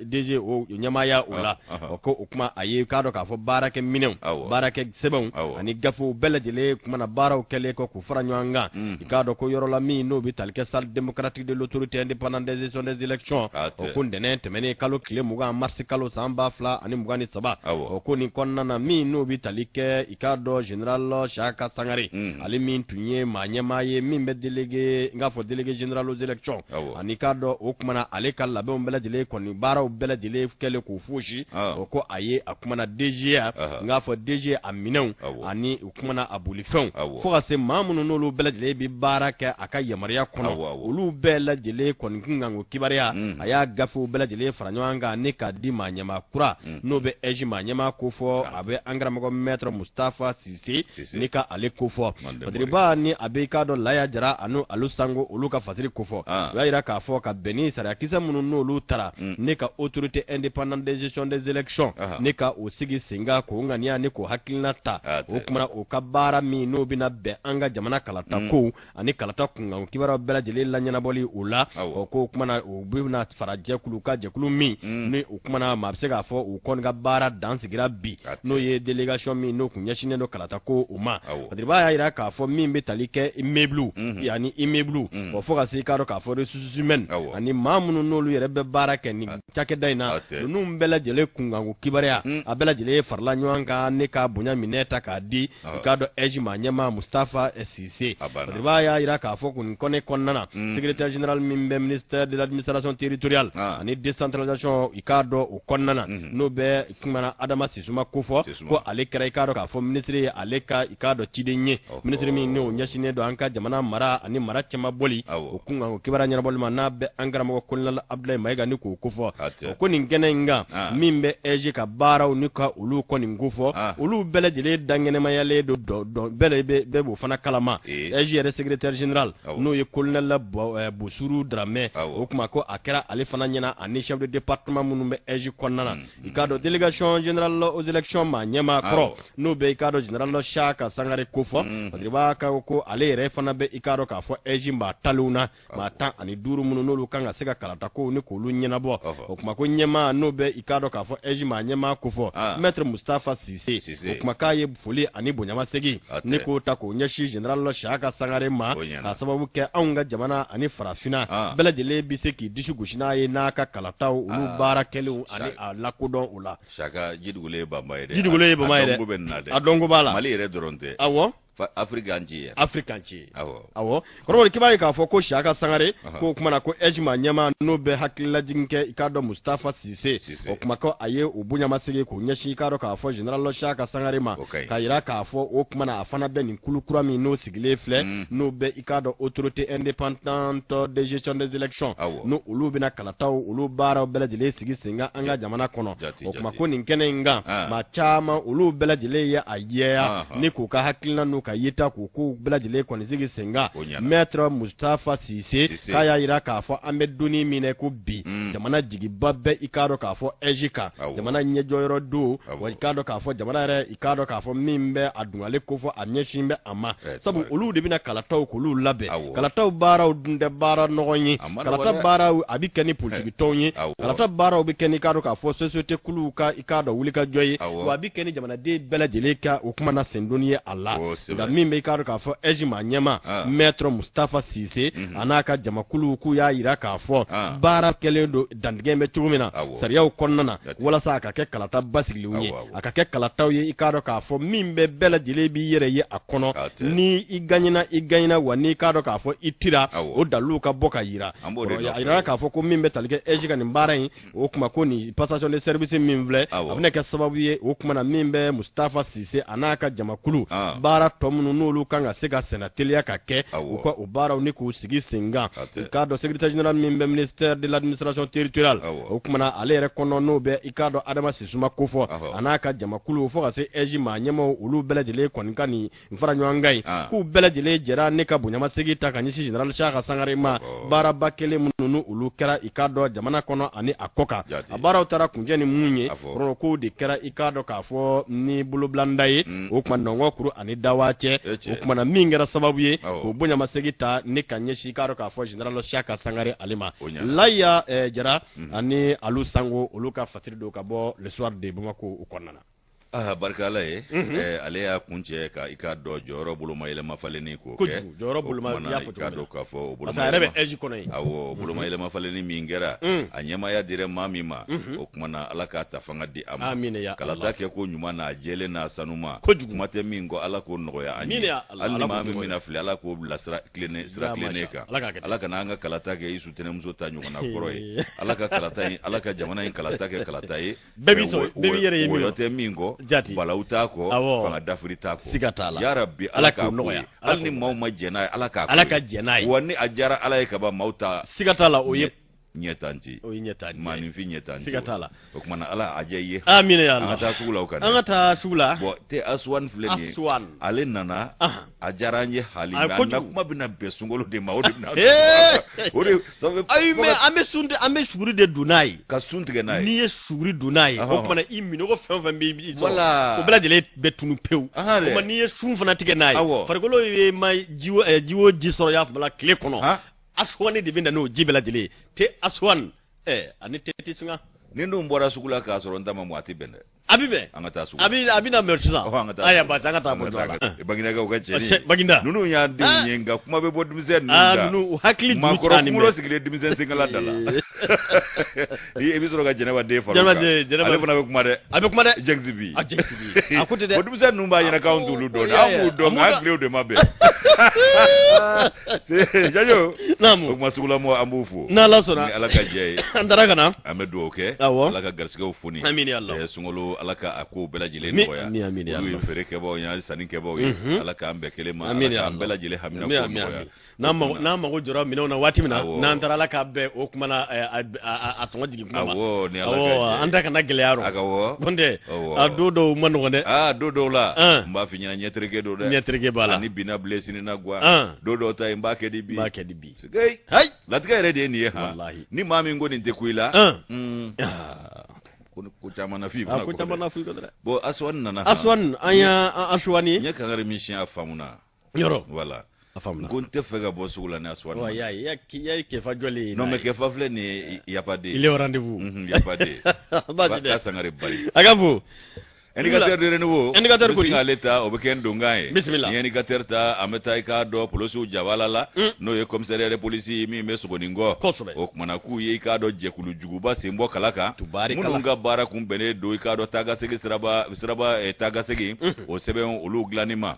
DG o ɲɛmaaya o la, o ko o kuma a ye i k'a dɔn k'a fɔ baarakɛ minɛnw, baarakɛ sɛbɛnw ani gafew bɛɛ lajɛlen kuma na baaraw kɛlen kɔ k'u fara ɲɔgɔn kan, i k'a dɔn ko yɔrɔ la min n'o bɛ tali kɛ salle démocratique de l'autorité indépendante de gestion des élections, o ko ntɛnɛn tɛmɛnen kalo tile 20 mars kalo san 2023, o ko nin kɔnɔna na min n'o bɛ tali kɛ i k'a dɔn général Siaka Sangare, ale min tun ye maa ɲɛmaa ye min bɛ délégué, n k'a fɔ délégué général aux élections, ani k'a dɔn o kuma na ale ka labɛnw bɛɛ lajɛlen kɔni baaraw bɛɛ lajɛlen kɛlen k'o fosi, o ko a ye a kuma na DGA, n k'a fɔ DG a minɛnw ani o kuma na a bolifɛnw, fo ka se maa minnu n'olu bɛɛ lajɛlen bɛ baara kɛ a ka yamaruya kɔnɔ, olu bɛɛ lajɛlen kɔni kun kan ko kibaruya, a y'a gafew bɛɛ lajɛlen fara ɲɔgɔn kan ni k'a di maa ɲɛmaa kura n'o bɛ AIGE maa ɲɛmaa kofɔ, a bɛ an karamɔgɔ maître Moustapha Cissé ni ka ale kofɔ, Fasiriba ni a bɛ i k'a dɔn Laya Jara ani Alu Sango olu ka fasiri kofɔ, u y'a jira k'a fɔ ka bɛn ni sariyakisɛ minnu n'olu taara ne ka autorité indépendante de gestion des élections ne ka o sigi sen kan k'o ŋaniya ni k'o hakilina ta, o kuma o ka baara min n'o bɛna bɛn an ka jamana kalata kow ani kalata kunkan kibaruyaw bɛɛ lajɛlen laɲɛnabɔli o la. O ko o kuma na, o bɛna fara jɛkulu ka jɛkulu min ni o kuma na, maa bɛ se k'a fɔ u kɔni ka baara dan sigira bi, n'o ye délégation min n'o kun ɲɛsinnen don kalata ko o ma. Badiriba y'a jira k'a fɔ min bɛ tali kɛ immeuble ani immeuble o, fo ka se i k'a dɔn k'a fɔ ressources humaines ani maa minnu n'olu yɛrɛ bɛ baara kɛ nin cakɛda in na, ninnu bɛɛ lajɛlen kunkanko kibaruya, a bɛɛ lajɛlen farala ɲɔgɔn kan ne ka bonya minɛ ta k'a di i k'a dɔn AIGE maa ɲɛmaa Mustafa Sise. Badiriba y'a jira k'a fɔ kun kɔnɛ kɔnɔna na, secrétaire général min bɛ ministère de l'administration territoriale ani décentralisation, i k'a dɔn o kɔnɔna na, n'o bɛ kumana Adama Sisuma kofɔ, ko ale kɛra i k'a dɔn k'a fɔ ministre ye, ale ka i k'a dɔn ciden ye, ministre min n'o ɲɛsinnen don an ka jamana mara ani mara cɛmabɔli o kunkan o kibaruya ɲɛnabɔli ma, n'a bɛ an karamɔgɔ colonel Abdoulaye Mayiga ni k'o kofɔ. O ko nin kɛnɛ in kan, min bɛ AIGE ka baaraw ni ka olu kɔni kofɔ, olu bɛɛ lajɛlen dankɛnɛmayalen don, bɛɛ bɛɛ b'o fana kalama. AIGE yɛrɛ secrétaire général, n'o ye colonel Bosuru Dramɛ, o kuma ko a kɛra ale fana ɲɛna ani chef de département minnu bɛ AIGE kɔnɔna na. I k'a dɔn délégation générale aux élections maa ɲɛmaa kɔrɔ, n'o bɛ i k'a dɔn général Siaka Sangare kofɔ, Badiriba ka ko ale yɛrɛ fana bɛ i k'a dɔn k'a fɔ AIGE maa talenw na, maa 15 minnu n'olu kan ka se ka kalata kow ni k'olu ɲɛnabɔ. O kuma ko ɲɛmaa n'o bɛ i k'a dɔn k'a fɔ AIGE maa ɲɛmaa kofɔ, maître Mustafa Sise, o kuma k'a ye foli ani bonyamasegin ni k'o ta k'o ɲɛsin général Siaka Sangare ma, k'a sababu kɛ anw ka jamana ani farafinna bɛɛ lajɛlen bɛ se k'i disi gosi n'a ye n'a ka kalataw olu baara kɛlenw ani a lakodɔn o la. Siaka, jidugulen ye banba ye dɛ. Jidugulen ye banba ye dɛ. A dɔnko b'a la. Mali yɛrɛ dɔrɔn tɛ. Afrique entier. Afrique entier. Awɔ, kɔrɔbɔrɔ, k'i b'a ye k'a fɔ ko Siaka Sangare ko o kuma na ko AIGE maa ɲɛmaa n'o bɛ hakililajigin kɛ i k'a dɔn Mustafa Sise, o kuma ko a ye o bonyamasegin k'o ɲɛsin i k'a dɔn k'a fɔ général Siaka Sangare ma, k'a jira k'a fɔ o kuma na a fana bɛ nin kulu kura min n'o sigilen filɛ, n'o bɛ i k'a dɔn autorité indépendante de gestion des élections, n'o olu bɛna kalataw olu baaraw bɛɛ lajɛlen sigi sen kan an ka jamana kɔnɔ. O kuma ko nin kɛnɛ in kan, maa caman olu bɛɛ lajɛlen ye a jɛya ni k'u ka hakilina n'u ka yeta k'u kow bɛɛ lajɛlen kɔni sigi sen kan. Maître Mustafa Sise k'a y'a jira k'a fɔ an bɛ donni min na ko bi, jamana jigiba bɛ i k'a dɔn k'a fɔ AIGE kan, jamana ɲɛjɔyɔrɔ don wa, i k'a dɔn k'a fɔ jamana yɛrɛ, i k'a dɔn k'a fɔ min bɛ a dungale kofɔ, a ɲɛsin bɛ a ma, sabu olu de bɛna kalataw k'olu labɛn. Kalataw baaraw dun tɛ baara nɔgɔn ye. Kalata baaraw a bɛ kɛ ni politiki tɔnw ye, kalata baaraw bɛ kɛ ni i k'a dɔn k'a fɔ société kuluw ka i k'a dɔn wulikajɔ ye, wa a bɛ kɛ ni jamanaden bɛɛ lajɛlen ka o kuma na sendonni ye a la. Nka min bɛ i k'a dɔn k'a fɔ AIGE maa ɲɛmaa maître Mustafa Sise a n'a ka jamakulu, k'u y'a jira k'a fɔ baara kɛlen don dantigɛ bɛ cogo min na sariyaw kɔnɔna na, walasa a ka kɛ kalata basigilenw ye, a ka kɛ kalataw ye i k'a dɔn k'a fɔ min bɛ bɛɛ lajɛlen b'i yɛrɛ ye a kɔnɔ, ni i gagnena, i gagnena, wa n'i k'a dɔn k'a fɔ i tira, o daliluw ka bɔ ka yira. A yira k'a fɔ ko min bɛ tali kɛ AIGE ka nin baara in, o kuma ko nin passation de service min filɛ, a bɛna kɛ sababu ye o kuma na min bɛ Mustafa Sise a n'a ka jamakulu, baara tɔ minnu n'olu kan ka se ka senna teliya ka kɛ, u ka o baaraw ni k'u sigi sen kan. I k'a dɔn secrétaire général min bɛ ministère de l'administration territoriale, o kuma na ale yɛrɛ kɔnɔ, n'o bɛ i k'a dɔn Adama Sisuma kofɔ, a n'a ka jamakulu, fo ka se AIGE maa ɲɛmaaw, olu bɛɛ lajɛlen kɔni ka nin fara ɲɔgɔn kan ye, k'u bɛɛ lajɛlen jɛra ne ka bonyamasegin ta ka ɲɛsin général Siaka Sangare ma, baaraba kelen minnu ni olu kɛra i k'a dɔn jamana kɔnɔ ani a kɔ kan. A baaraw taara kuncɛ ni mun ye, kɔrɔ kow de kɛra i k'a dɔn k'a fɔ ni bolobilanda ye, o tuma nɔngɔ kuru ani dawa cɛ, o tuma na min kɛra sababu ye k'o bonyamasegin ta ne ka ɲɛsin i k'a dɔn k'a fɔ général Siaka Sangare ale ma. Laya Jara ani Alu Sango, olu ka fasiri don ka bɔ Le Soir de Bamako o kɔnɔna na. Ah, barika Ala ye. Ale y'a kuncɛ ka i k'a dɔn jɔyɔrɔ boloma yɛlɛma falenni k'o kɛ. Jɔyɔrɔ boloma, i y'a fɔ cogo min na. K'a fɔ o boloma, parce que a yɛrɛ bɛ AIGE kɔnɔ yen. Awɔ, boloma yɛlɛma falenni min kɛra, a ɲɛmaaya dira maa min ma, o kuma na Ala k'a ta fanga di a ma. Amina ya Allah. Kalata kɛ ko ɲuman n'a jɛlen n'a sanuma. Kojugu. Kuma tɛ min kɔ, Ala k'o nɔgɔya an ye. Amina ya Allah. Hali ni maa min bɛna fili, Ala k'o bila sira tilennen, sira tilennen kan. Ala k'a kɛ ten. Ala kana an ka kalata kɛ Isu tɛnɛmuso ta ɲɔgɔnna kɔrɔ ye. Ala ka kalata in, Ala ka jamana in kalata kɛ kalata ye. Bɛɛ b'i sɔrɔ, bɛɛ b'i yɛrɛ ye min wɔyɔ tɛ min kɔ, jati, balawu t'a kɔ, fanga dafiri t'a kɔ. Siga t'a la. Ya Rabbi, Ala k'a nɔgɔya. Hali ni maaw ma jɛn n'a ye, Ala k'a Ala ka jɛn n'a ye. Wa ni a diyara Ala ye kaban, maaw ta Siga t'a la, o ye. Ɲɛ o ye ɲɛ maaninfin ɲɛ tan siga t'a la. O tuma na, Ala a diya i ye. Amina ya An Allah. ka taa sugu la, o kan. An ka taa sugu la. Bon, te Asuwan filɛ nin ye. Asuwan. Ale nana, a diyara an ye hali, A mais a kojugu. na kuma bɛna bɛn sunkalo de ma, o de bɛna o de ça fait. Ayi, mais an bɛ sun, an bɛ suguri de don n'a ye. Ka sun tigɛ n'a ye. N'i ye suguri don n'a ye, o tuma na i minɔgɔ fɛn o fɛn bɛ i sɔrɔ, o bɛɛ lajɛlen bɛ tunu pewu. Ahan O dɛ. tuma n'i ye sun fana tigɛ n'a ye, farikolo ye ma ji o ji o ji sɔrɔ y'a fama la tile kɔnɔ, asuwani de bɛ na n'o ji bɛɛ lajɛlen ye. Te asuwani ani te tɛ sunga. Ni dun bɔra sugu la k'a sɔrɔ n ta ma mɔ, a tɛ bɛn dɛ. A bɛ bɛn. An ka taa sugu. A bɛ na mɛ sisan. Ɔhɔ, an ka taa. Ayiwa, basi an ka taa bɔ la. Baginakaw ka cɛnin. Baginda. Ninnu y'an denw ye, nka kuma bɛ bɔ denmisɛn ninnu da. Ninnu u hakili juru Maakɔrɔ caani bɛ. kunkolo sigilen denmisɛn senkala da la. I bɛ sɔrɔ ka Jɛnɛba den fara o Jɛnɛba kan. den, Jɛnɛba. Ale fana bɛ kuma dɛ. A bɛ kuma dɛ. Jɛgisi bi. A Jɛgisi bi. A ko ten dɛ. Bon, denmisɛn ninnu b'a ɲɛna k'anw t'olu dɔn dɛ. An b'u dɔn, nka an tilew de ma bɛn. Jajo. Naamu. O tuma sugulamɔgɔ, an b'u fo. N'Ala sɔnna. Ni Ala ka jɛ ye. An taara ka na. An bɛ dugawu kɛ. Ala ka garisigɛw foni. Amina ya Allah. Sunkalo, Ala ka a kow bɛɛ lajɛlen Ami, nɔgɔya. ami, ami, ya Olu ye Allah. feere kɛbaaw ye, an ye sanni kɛbaaw ye. Ala k'an bɛɛ kelen ma. Ala Amina ya k'an bɛɛ Allah. lajɛlen hamina Ami, kow ami, nɔgɔya. ami. N'an mago jɔra minɛnw na waati min na, n'an taara, Ala k'a bɛn o kuma na, a sɔngɔ jigin kuma ma. Awɔ, ni Ala ka jɛ ye. An ta kana gɛlɛya rɔ. Awɔ. Kɔntɛ, Awɔ. a don dɔw ma nɔgɔn dɛ. Aa, don dɔw la, n b'a f'i ɲɛna, ɲɛtereke don dɛ. Ɲɛtereke b'a la. Ani binna bilen, sini na guwa. Don dɔw ta yen, n b'a kɛ di bi. N b'a kɛ di bi. Hey. Hayi. Latigɛ yɛrɛ de ye nin ye han. Walahi. Ni maa min ko nin tɛ ku i la. Ko caman na f'i A ko caman na f'i kɔ dɛ. Bon, Asuwani nana han. Asuwani, an y'a Asuwani. N ye kangari min siɲɛ, a faamuna. Yɔrɔ. Voilà. A faamuna. Ko n tɛ fɛ ka bɔ sugu la ni Asuwani. Wa y'a ye, i y'a ye kɛfa jɔlen ye. Non, mais kɛfa filɛ nin ye, yafaden. Il est au rendez-vous. Yafaden. Baasi tɛ. Ka sangare bari. A ka fo. Indicateur de renouveau. Indicateur kori. N bɛ sin k'ale ta, o bɛ kɛ n donkan ye. Bisimila. Ni indicateur ta, an bɛ taa i k'a dɔn polisiw jabala la. N'o ye commissariat de police min bɛ Sogonikɔ. O kumana k'u ye i k'a dɔn jɛkulu juguba sen bɔ kala kan. Tubaarikala. Minnu ka baara kun bɛnnen don i k'a dɔn taakasegin siraba taakasegin. O sɛbɛn olu dilanni ma.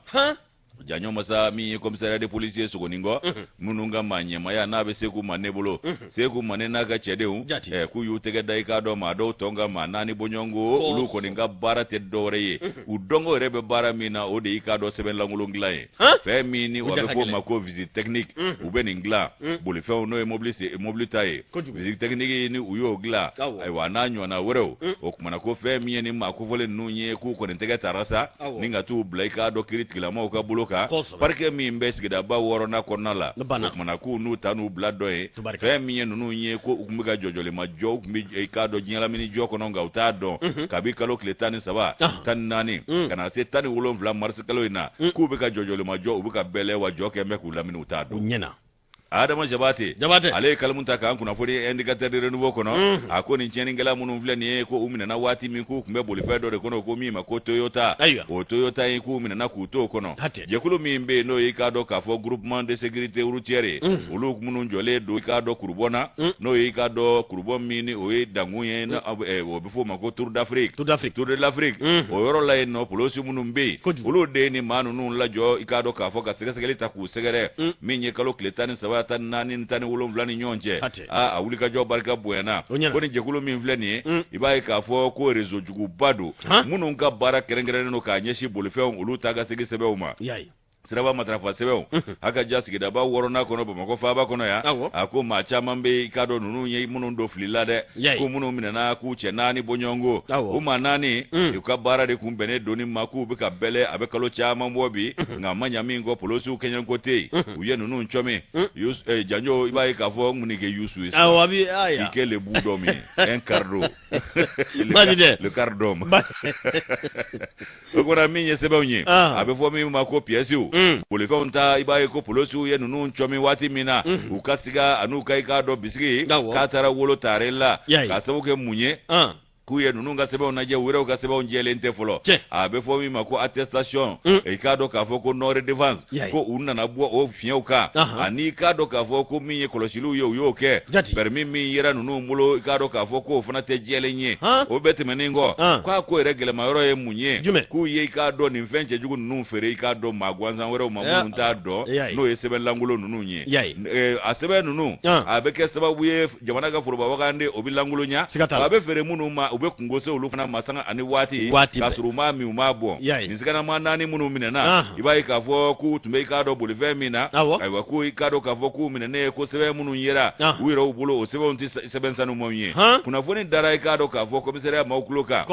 Jaɲɔ masa min ye commissariat de police ye Sogonikɔ, minnu ka maa ɲɛmaya n'a bɛ Seku Mane bolo, Seku Mane n'a ka cɛdenw, k'u y'u tɛgɛ da i k'a dɔn maa dɔw tɔn ka maa 4 bɔɲɔgɔnko. Olu kɔni ka baara tɛ dɔwɛrɛ ye, u dɔnko yɛrɛ bɛ baara min na, o de y'i k'a dɔn sɛbɛn lankolon dilan ye, fɛn min ni o bɛ f'o ma ko visite technique. U bɛ nin dilan bolifɛnw, n'o ye mobili ta ye, visite technique ni u y'o dilan. Ayiwa, n'a ɲɔgɔnna wɛrɛw. O kumana ko fɛn min ye nin maa kofɔlen ninnu ye, k'u kɔni tɛgɛ tara sa ni ka t'u bila i k'a dɔn kiiri tigilamɔgɔw ka bolo kan, parquet min bɛ sigidaba 6nan kɔnɔna la. O kumana k'u n'u ta n'u bila dɔ ye. Fɛn min ye ninnu ye, ko u tun bɛ ka jɔjɔlima jɔ, u tun bɛ i k'a dɔn diɲɛlamini jɔ kɔnɔ, nka u t'a dɔn kabi kalo tile 13, 14, ka na se 17 marisi kalo in na, k'u bɛ ka jɔjɔlima jɔ, u bɛ ka bɛlɛ wa jɔ kɛ bɛ k'u lamini, u t'a dɔn. Adama Jabate, Jabate, ale ye kalimu ta k'an kunnafoni indicateur de renouveau kɔnɔ. A ko nin tiɲɛnikɛla minnu filɛ nin ye, ko u minɛna waati min, k'u tun bɛ bolifɛn dɔ de kɔnɔ, ko min ma ko Toyota. O Toyota in, k'u minɛna k'u to o kɔnɔ. Jɛkulu min bɛ yen, n'o ye i k'a dɔn k'a fɔ groupement de sécurité routière ye, olu minnu jɔlen don i k'a dɔn Kurubɔn na, n'o ye i k'a dɔn Kurubɔn min ni o ye dankun ye, o bɛ f'o ma ko Tour d'Afrique, Tour d'Afrique, Tour de l'Afrique. O yɔrɔ la yen nɔ, polisi minnu bɛ yen, olu de ye nin maa ninnu lajɔ i k'a dɔn k'a fɔ ka sɛgɛsɛgɛli ta k'u sɛgɛrɛ. Min ye kalo tile 13, 14 ni 17 ni ɲɔgɔn cɛ, a wulikajɔ barika bonyana. Ko ni jɛkulu min filɛ nin ye, i b'a ye k'a fɔ ko réseau juguba don, minnu ka baara kɛrɛnkɛrɛnnen don k'a ɲɛsin bolifɛnw olu taa ka segin sɛbɛnw ma, siraba matarafa sɛbɛnw. A ka ja sigidaba 6nan kɔnɔ, Bamakɔ faaba kɔnɔ yan. A ko maa caman bɛ i k'a dɔn ninnu ye minnu don fili la dɛ, ko minnu minɛna k'u cɛ 4 bɔɲɔgɔnko, o maa 4, u ka baara de kun bɛnnen don ma k'u bɛ ka bɛlɛ, a bɛ kalo caman bɔ bi, nka a ma ɲa min kɔ, polosiw kɛɲɛko tɛ yen, u ye ninnu cɔmi. Janjo, i b'a ye k'a fɔ ŋunikɛ Yusu ye, i kɛ le bu dɔ min un quart d'eau, le quart d'homme. O kɔnɔ min ye sɛbɛnw ye, a bɛ fɔ min ma ko pièces bolifɛnw ta, i b'a ye ko polosiw ye ninnu cɔmi waati min na, u ka siga an'u ka i k'a dɔn bisigi k'a taara wolo tare la, k'a sababu kɛ mun ye? K'u ye ninnu ka sɛbɛnw lajɛ, u yɛrɛw ka sɛbɛnw jɛlen tɛ fɔlɔ. A bɛ fɔ min ma ko attestation, i k'a dɔn k'a fɔ ko non redevance, ko u nana bɔ o fiɲɛw kan, ani i k'a dɔn k'a fɔ ko min ye kɔlɔsiliw ye, u y'o kɛ. Permis min yera ninnu bolo, i k'a dɔn k'a fɔ k'o fana tɛ jɛlen ye. O bɛɛ tɛmɛnen kɔ, k'a ko yɛrɛ gɛlɛmayɔrɔ ye mun ye? K'u ye i k'a dɔn nin fɛn cɛjugu ninnu feere i k'a dɔn maa gansan wɛrɛw ma, minnu t'a dɔn, n'o ye sɛbɛn lankolon ninnu ye. A sɛbɛn ninnu, a bɛ kɛ sababu ye jamana ka foroba wagande o bɛ lankolonya, a bɛ feere minnu ma, u bɛ kunko se olu fana ma sanga ani waati k'a sɔrɔ u m'a min u m'a bɔn. Nin siganamaa 4 minnu minɛna, i b'a ye k'a fɔ k'u tun bɛ i k'a dɔn bolifɛn min na, ayiwa ko i k'a dɔn k'a fɔ k'u minɛnen ko sɛbɛn minnu yera u yɛrɛw bolo, o sɛbɛnw tɛ sɛbɛn sanumanw ye. Kunnafoni dara i k'a dɔn k'a fɔ commissariat maaw tulo kan.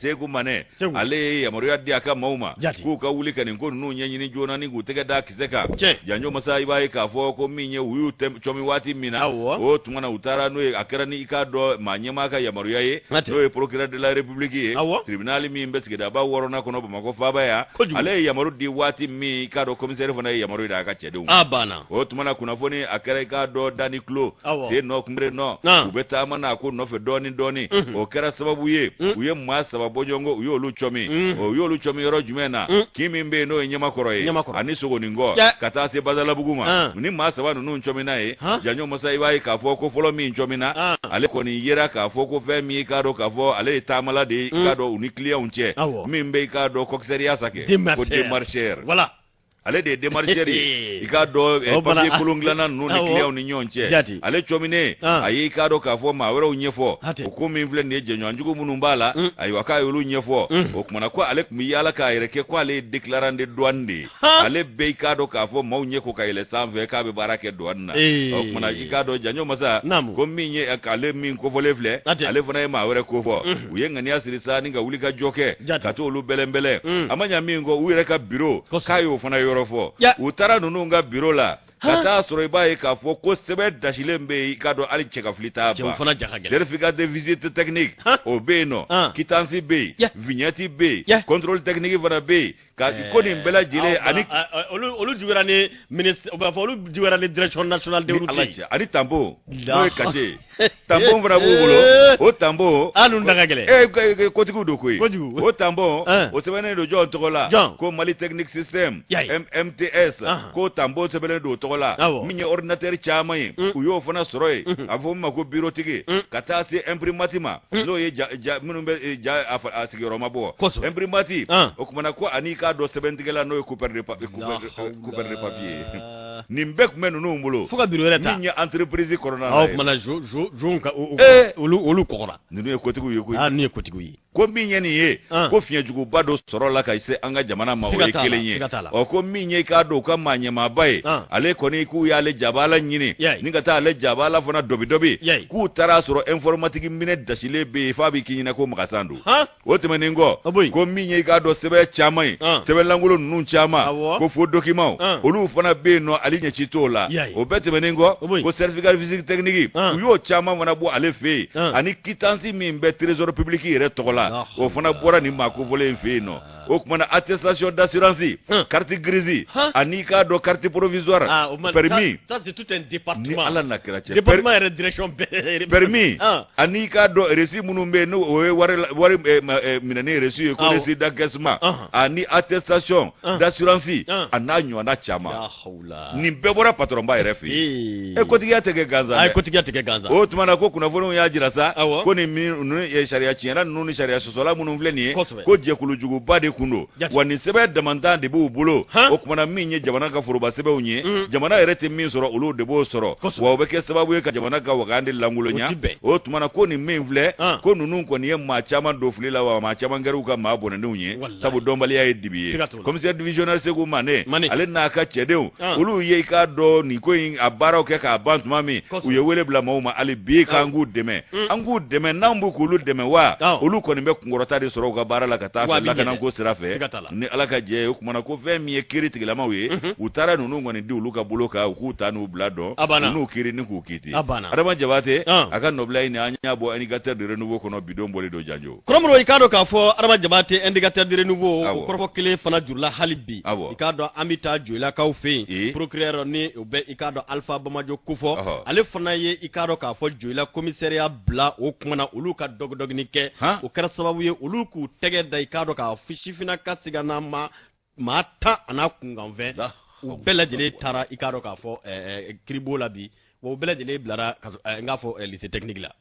Seku Manɛ ale ye yamaruya di a ka maaw ma k'u ka wuli ka nin ko ninnu ɲɛɲini joona ni k'u tɛgɛ da kisɛ kan. Janjo masa, i b'a ye k'a fɔ ko min ye u y'u cɔmi waati min na, o tuma na u taara n'o ye, a kɛra ni i k'a dɔn maa ɲɛmaa ka yamaruya ye, n'o ye procureur de la République ye, tribunal min bɛ sigidaba 6nan kɔnɔ Bamakɔ faaba yan. Ale ye yamaru di waati min, i k'a dɔn commissaire fana ye yamaru di a ka cɛdenw. O tuma na kunnafoni a kɛra i k'a dɔn da ni tulo sen nɔ kunbere nɔ, u bɛ taama n'a ko nɔfɛ dɔɔni dɔɔni. O kɛra sababu ye u ye maa 3 bɔɲɔgɔnko, u y'olu cɔmi. O y'olu cɔmi yɔrɔ jumɛn na? Kin min bɛ yen n'o ye Ɲamakɔrɔ ye ani Sogoninkɔ ka taa se Badalabugu ma. Ni maa 3 ninnu cɔmina ye, Janjo masa, i b'a ye k'a fɔ ko fɔlɔ min cɔmina, ale kɔni yera k'a fɔ ko fɛn min i k'a dɔn k'a fɔ ale ye taamala de ye, i k'a dɔn u ni clientw cɛ, min bɛ i k'a dɔn coxeria sa kɛ ko démarcheur. Ale de ye démarcheur ye, i k'a dɔn papier kolon dilanna ninnu ni clientw ni ɲɔgɔn cɛ. Ale cɔminen, a ye i k'a dɔn k'a fɔ maa wɛrɛw ɲɛfɔ o ko min filɛ nin ye, jɛɲɔgɔnjugu minnu b'a la, ayiwa k'a y'olu ɲɛfɔ. O kumana ko ale tun bɛ yaala k'a yɛrɛ kɛ ko ale ye déclarant de douane de ye, ale bɛ i k'a dɔn k'a fɔ maaw ɲɛ ko ka yɛlɛ sanfɛ k'a bɛ baara kɛ douane na. O kumana i k'a dɔn Janjo masa, ko min ye ale min kofɔlen filɛ, ale fana ye maa wɛrɛ kofɔ. U ye ŋaniya siri sa ni ka wuli ka jɔ kɛ ka t'olu bɛlɛnbɛlɛn. A ma ɲa min kɔ, u yɛrɛ ka bureau k'a y'o fana yɔrɔ fɔ. U taara ninnu ka bureau la ka taa sɔrɔ i b'a ye k'a fɔ ko sɛbɛn dasilen bɛ yen, i k'a dɔn hali cɛ ka fili t'a ban. Certificat de visite technique o bɛ yen nɔ, quittance bɛ yen, vignette bɛ yen, contrôle technique fana bɛ yen, ka ko nin bɛɛ lajɛlen ani olu juguyara ni ministre, o b'a fɔ olu juguyara ni direction nationale des routes ani tampon, n'o ye cachet ye, tampon fana b'u bolo. O tampon ah, ninnu da ka gɛlɛn. Kotigiw don koyi. O tampon o sɛbɛnnen don jɔn tɔgɔ la? Ko Mali Technique System, MTS, ko tampon sɛbɛnnen don o tɔgɔ la. Min ye ordinateur caman ye, u y'o fana sɔrɔ yen, a bɛ fɔ min ma ko bureautique, ka taa se imprimante ma, n'o ye ja minnu bɛ ja a sigiyɔrɔma bɔ, imprimante. O kumana ko ani k'a dɔn sɛbɛntigɛla, n'o ye coupeur de papier ye, nin bɛɛ tun bɛ ninnu bolo. Fo ka bureau yɛrɛ ta. Min ye entreprise kɔnɔna na ye. O kumana zon ka olu kɔgɔra. Ninnu ye kotigiw ye koyi. Ah, ninnu ye kotigiw ye. Ko min ye nin ye, ko fiɲɛjuguba dɔ sɔrɔ la ka se an ka jamana ma, o ye kelen ye. Ɔ ko min ye i k'a dɔn u ka maa ɲɛmaaba ye, ale kɔni k'u y'ale jabala ɲini ni ka taa ale jabala fana dɔbi dɔbi, k'u taara sɔrɔ informatique minɛ dasilen bɛ yen f'a b'i k'i ɲɛna ko magasin don. O tɛmɛnen kɔ, ko min ye i k'a dɔn sɛbɛn caman ye, sɛbɛn lankolon ninnu caman, ko faux documents, olu fana bɛ yen nɔ, ale ɲɛci t'o la. O bɛɛ tɛmɛnen kɔ, ko certificat de visite technique, u y'o caman fana bɔ ale fɛ yen, ani quittance min bɛ trésor public yɛrɛ tɔgɔ la, o fana bɔra nin maa kofɔlen in fɛ yen nɔ. O kumana attestation d'assurance, carte grise, ani k'a dɔn carte provisoire, permis. Ça, c'est tout un département. Ni Ala n'a kira cɛ. Département yɛrɛ direction bɛɛ. Permis ani k'a dɔn reçu minnu bɛ yen, n'o o ye wari minɛni reçu ye, ko reçu d'encaissement, ani attestation d'assurance, a n'a ɲɔgɔnna caman, nin bɛɛ bɔra patron ba yɛrɛ fɛ yen. E kotigiya tɛ kɛ gansan dɛ. Ayi, kotigiya tɛ kɛ gansan. O tuma na ko kunnafoniw y'a jira sa ko nin min sariya tiɲɛna ninnu ni sariya sɔsɔla minnu filɛ nin ye, ko jɛkulujuguba de kun don, wa nin sɛbɛn damantan de b'u bolo. O kumana min ye jamana ka foroba sɛbɛnw ye, jamana yɛrɛ tɛ min sɔrɔ, olu de b'o sɔrɔ, wa o bɛ kɛ sababu ye ka jamana ka wagan de lankolonya. O tuma na ko nin min filɛ, ko ninnu kɔni ye maa caman don fili la, wa maa caman kɛra u ka maa bɔnɛnenw ye, sabu dɔnbaliya ye dibi ye. Commissaire divisionnaire Seku Mane, ale n'a ka cɛdenw, olu ye i k'a dɔn nin ko in a baaraw kɛ k'a ban tuma min, u ye wele bila maaw ma hali bi k'an k'u dɛmɛ, an k'u dɛmɛ. N'an b'u k'olu dɛmɛ, wa olu kɔni bɛ kunkɔrɔta de sɔrɔ u ka baara la ka taa fɛ lakanako sira fɛ ni Ala ka jɛ ye. O kumana ko fɛn min ye kiiri tigilamaw ye, u taara ninnu kɔni di olu ka bolo kan, u k'u ta n'u bila dɔn, u n'u kiiri ni k'u kiiti. Adama Jabate a ka nɔbila in, an y'a bɔ Indicateur de renouveau kɔnɔ, bidon bɔlen don Janjo. Kɔrɔmɔrɔ, i k'a dɔn k'a fɔ Adama Jabate, Indicateur de renouveau, o kɔrɔfɔ kelen fana jurula hali bi. I k'a dɔn an bɛ taa Joyilakaw fɛ yen, procureur ni o bɛ i k'a dɔn Alpha Bamajo kofɔ, ale fana ye i k'a dɔn k'a fɔ Joyila commissariat bila. O kumana olu ka dɔgɔdɔgɔni kɛ, o kɛra sababu ye olu k'u tɛgɛ da i k'a dɔn k'a fɔ sifinnaka sigana ma maa 10 a n'a kunkanfɛn. U bɛɛ lajɛlen taara i k'a dɔn k'a fɔ kiribo la bi, wa u bɛɛ lajɛlen bilara n k'a fɔ lycée technique la.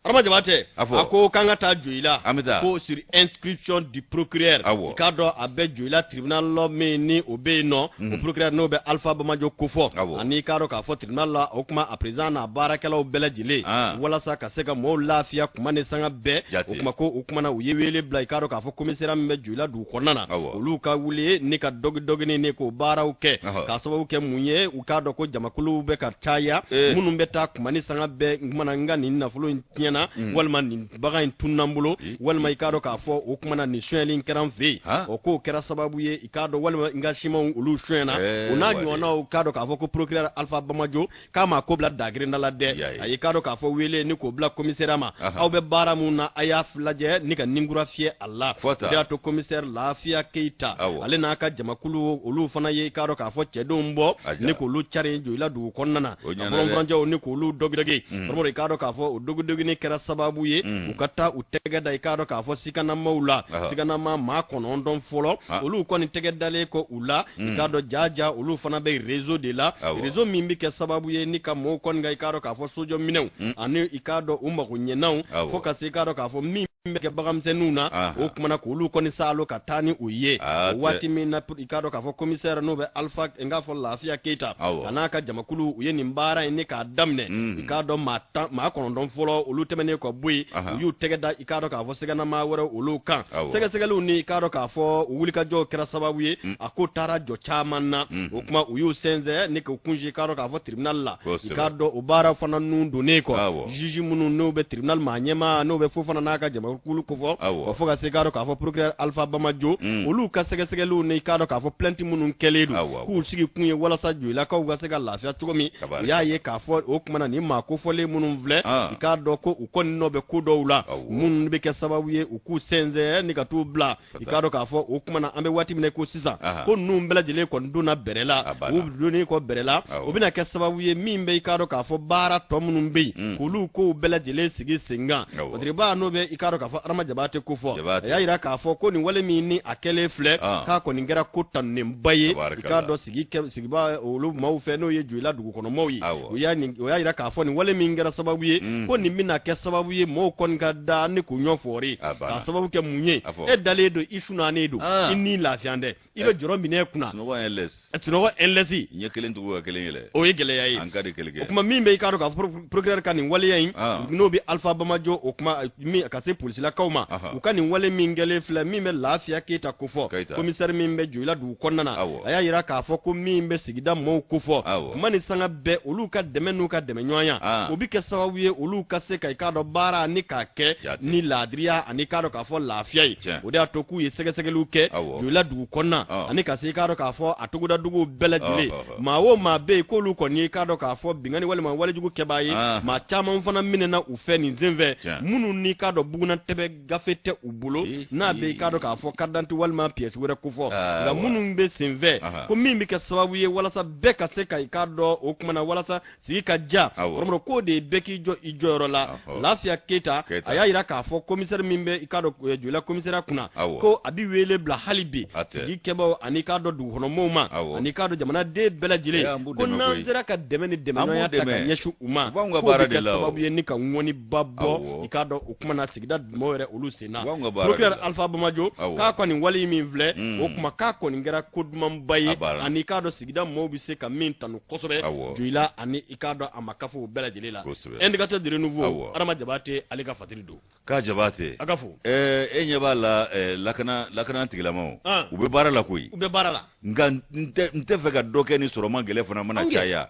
Adama Jabatɛ, a ko k'an ka taa Joyila, ko sur instruction du procureur, i k'a dɔn a bɛ Joyila tribunal la min ni o bɛ yen nɔ, o procureur n'o bɛ Alpha Bamajo kofɔ, ani i k'a dɔn k'a fɔ tribunal la, o kuma a président n'a baarakɛlaw bɛɛ lajɛlen, walasa ka se ka mɔɔw lafiya kuma ni sanga bɛɛ, o kuma ko o kuma na u ye wele bila i k'a dɔn k'a fɔ commissariat min bɛ Joyila dugu kɔnɔna na, olu ka wuli ni ka dɔgidɔgini ni k'o baaraw kɛ, k'a sababu kɛ mun ye, u k'a dɔn ko jamakuluw bɛ ka caya, minnu bɛ taa kuma ni sanga bɛɛ, kuma na n ka nin nafolo in tiɲɛna, walima nin bagan in tununna n bolo, walima i k'a dɔn k'a fɔ o kuma na nin sonyɛli in kɛra n fɛ yen, o k'o kɛra sababu ye i k'a dɔn walima n ka simanw olu sonyɛna, o n'a ɲɔgɔnnaw k'a dɔn k'a fɔ ko procureur Alpha Bamajo k'a ma ko bila dagirinda la dɛ, a y'i k'a dɔn k'a fɔ wele ni k'o bila commissariat ma, aw bɛ baara mun na a y'a lajɛ ni ka ninkura fiyɛ a la, o de y'a to commissaire Lafiya Keyita ale n'a ka jamakulu olu fana ye i k'a dɔn k'a fɔ cɛdenw bɔ ni k'olu cari Joyila dugu kɔnɔna na, ka fɔlɔfurancɛw ni k'olu dɔgidɔgi, karamɔgɔ i k'a dɔn k'a fɔ o dɔgidɔgini kɛra sababu ye u ka taa u tɛgɛ da i k'a dɔn k'a fɔ sikanamaw la, sikanama maa 9 fɔlɔ, olu kɔni tɛgɛ dalen kɔ u la, i k'a dɔn jaja olu fana bɛ réseau de la, réseau min bɛ kɛ sababu ye ni ka mɔɔw kɔni ka i k'a dɔn k'a fɔ sojɔminɛw ani i k'a dɔn u mago ɲɛnaw, fo ka se i k'a dɔn k'a fɔ min bɛ kɛ baganmisɛnninw na, o kumana k'olu kɔni saalo ka taa ni o ye, o waati min na i k'a dɔn k'a fɔ commissaire n'o bɛ Alpha n k'a fɔ Lafiya Keyita a n'a ka jamakulu u ye nin baara in ni k'a daminɛ, i k'a dɔn maa 9 fɔlɔ olu tɛmɛnen kɔ bɔ yen, u y'u tɛgɛ da i k'a dɔn k'a fɔ sɛgɛnama wɛrɛ olu kan, sɛgɛsɛgɛliw ni i k'a dɔn k'a fɔ u wulikajɔw kɛra sababu ye a ko taara jɔ caman na, o kuma u y'u sɛnsɛn ni k'u kunsi i k'a dɔn k'a fɔ tribunal la, i k'a dɔn o baara fana nun donnen kɔ, juge minnu n'o bɛ tribunal maa ɲɛmaa n'o bɛ Fofana n'a ka jamakulu kofɔ, o fo ka se i k'a dɔn k'a fɔ procureur Alpha Bamajo olu ka sɛgɛsɛgɛliw ni i k'a dɔn k'a fɔ plainte minnu kɛlen don k'u sigi kun ye walasa Joyilakaw ka se ka lafiya cogo min, u y'a ye k'a fɔ o kuma na nin maa kofɔlen minnu filɛ i k'a dɔn ko u kɔni nɔ bɛ ko dɔw la minnu bɛ kɛ sababu ye u k'u sɛnsɛn ni ka t'u bila i k'a dɔn k'a fɔ o kuma na an bɛ waati min na ko sisan ko ninnu bɛɛ lajɛlen kɔni donna bɛrɛ la, u donnen kɔ bɛrɛ la o bɛna kɛ sababu ye min bɛ i k'a dɔn k'a fɔ baara tɔ minnu bɛ yen k'olu kow bɛɛ lajɛlen sigi sen kan, Badiriba n'o bɛ i k'a dɔn k'a fɔ Adama Jabatɛ ko fɔ, a y'a jira k'a fɔ ko nin wale min ni a kɛlen filɛ k'a kɔni kɛra ko tanunenba ye i k'a dɔn sigiba olu maaw fɛ n'o ye Joyila dugukɔnɔmaaw ye, o y'a jira k'a fɔ nin wale min kɛra sababu ye ko nin bɛna kɛ sababu ye mɔgɔw kɔni ka da ni k'u ɲɔ fɔri, k'a sababu kɛ mun ye, e dalen don i sunannen don i ni lafiya dɛ, i bɛ jɔrɔ minɛ kunna sunɔgɔ ɛnlɛsi ɲɛ kelen tugu ka kelen yɛlɛ, o ye gɛlɛya ye, an ka de kɛlɛ kɛ. O kuma min bɛ i k'a dɔn k'a fɔ procureur ka nin waleya in n'o bɛ Alpha Bamajo o kuma min ka se polisilakaw ma, u ka nin wale min kɛlen filɛ min bɛ Lafiya Keyita kofɔ, commissaire min bɛ Joyila dugu kɔnɔna na, a y'a jira k'a fɔ ko min bɛ sigida mɔɔw kofɔ kuma ni sanga bɛɛ olu ka dɛmɛ n'u ka dɛmɛɲɔgɔnya o bɛ kɛ sababu ye olu ka se ka i k'a dɔn baara ni k'a kɛ ni laadiriya ani k'a dɔn k'a fɔ lafiya ye, o de y'a to k'u ye sɛgɛsɛgɛliw kɛ Joyila dugu kɔnɔna ani ka se i k'a dɔn k'a fɔ a togoda duguw bɛɛ lajɛlen, maa o maa bɛ yen k'olu kɔni ye i k'a dɔn k'a fɔ binkanni walima walejugu kɛbaa ye, maa caman fana minɛna u fɛ nin senfɛ minnu n'i k'a dɔn bugunatɛbɛ gafe tɛ u bolo n'a bɛ i k'a dɔn k'a fɔ carte d'identité walima pièce wɛrɛ kofɔ, nka minnu bɛ senfɛ ko min bɛ kɛ sababu ye walasa bɛɛ ka se ka i k'a dɔn o kuma na walasa sigi ka ja, kɔrɔmɔrɔ k'o de ye bɛɛ k'i jɔ i jɔyɔrɔ la. Lafiya Keyita a y'a jira k'a fɔ commissaire min bɛ i k'a dɔn Joyila commissariat kunna ko a bɛ wele bila hali bi sigi kɛbaaw ani k'a dɔn dugukɔnɔmɔgɔw ma ani k'a dɔn jamanaden bɛɛ lajɛlen ko n'an sera ka dɛmɛ ni dɛmɛɲɔgɔnya ta ka ɲɛsin u ma k'o bɛ kɛ sababu ye ni ka ŋɔniba bɔ i k'a dɔn o kuma na sigida mɔgɔw yɛrɛ olu sen na. Procureur Alpha Bamajo k'a kɔni wale min filɛ o kuma k'a kɔni kɛra ko dumanba ye ani k'a dɔn sigida mɔgɔw bɛ se ka min tanu kosɛbɛ Joyila ani i k'a dɔn a ma kafow bɛɛ lajɛlen la. Indicateur de renouveau Adama Jabatɛ ale ka fatiri don. K'a Jabatɛ a ka fo. E ɲɛ b'a la lakana tigilamaw u bɛ baara la koyi, u bɛ baara la, nka n tɛ fɛ ka dɔ kɛ ni sɔrɔma gɛlɛ fana mana caya,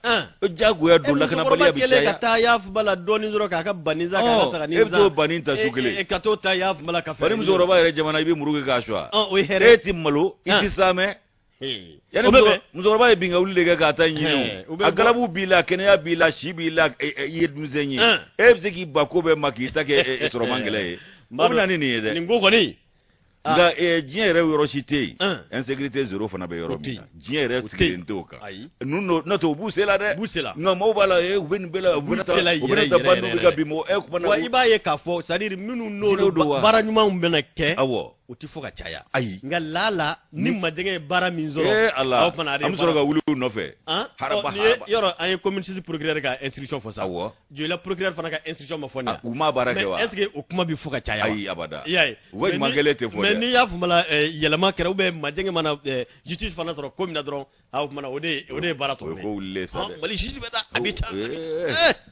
jagoya don lakanabaliya bɛ caya. Ka taa yafaba la dɔɔnin dɔrɔn k'a ka banni san, k'a ka saga e bɛ t'o banni ta su kelen ka t'o ta yafaba la ka fɛɛrɛ. Ni musokɔrɔba yɛrɛ jamana i bɛ muru kɛ k'a suwa, o ye hɛrɛ e tɛ malo i tɛ saamɛ. Yani musokɔrɔba ye binka wuli de kɛ k'a ta ɲini, a galabu b'i la, kɛnɛya b'i la, si b'i la, i ye denmisɛn ye, e bɛ se k'i ba ko bɛɛ ma k'i ta kɛ sɔrɔma gɛlɛ ye, o bɛ na ni nin ye dɛ. Nin ko kɔni nka diɲɛ yɛrɛ yɔrɔ si tɛ yen insécurité zéro fana bɛ yɔrɔ min na, diɲɛ yɛrɛ sigilen tɛ o kan. N'o tɛ u b'u se la dɛ, nka maaw b'a la u bɛ nin bɛɛ la, u bɛna taa bandiw bɛ ka bin mɔgɔ. Wa i b'a ye k'a fɔ c'est à dire minnu n'olu baara ɲumanw bɛna kɛ, awɔ, o tɛ fɔ ka caya. Ayi. Nka laala ni majɛgɛ ye baara min sɔrɔ. Ee Ala, an bɛ sɔrɔ ka wuli u nɔfɛ. Haraba haraba. Yɔrɔ an ye commune 6 procureur ka instruction fɔ sa. Awɔ. Joyila procureur fana ka instruction ma fɔ nin ye. U ma baara kɛ wa? Mais est ce que o kuma bɛ fɔ ka caya wa? Ayi abada. I y'a ye. U ka ɲuman kɛlen tɛ fɔ dɛ. Mais n'i y'a faamu la yɛlɛma kɛra ou bien majɛgɛ mana justice fana sɔrɔ ko min na dɔrɔn a o kumana o de ye baara tɔ ye. O ye ko wulilen sa dɛ. Mali juge bɛ taa a bɛ taa.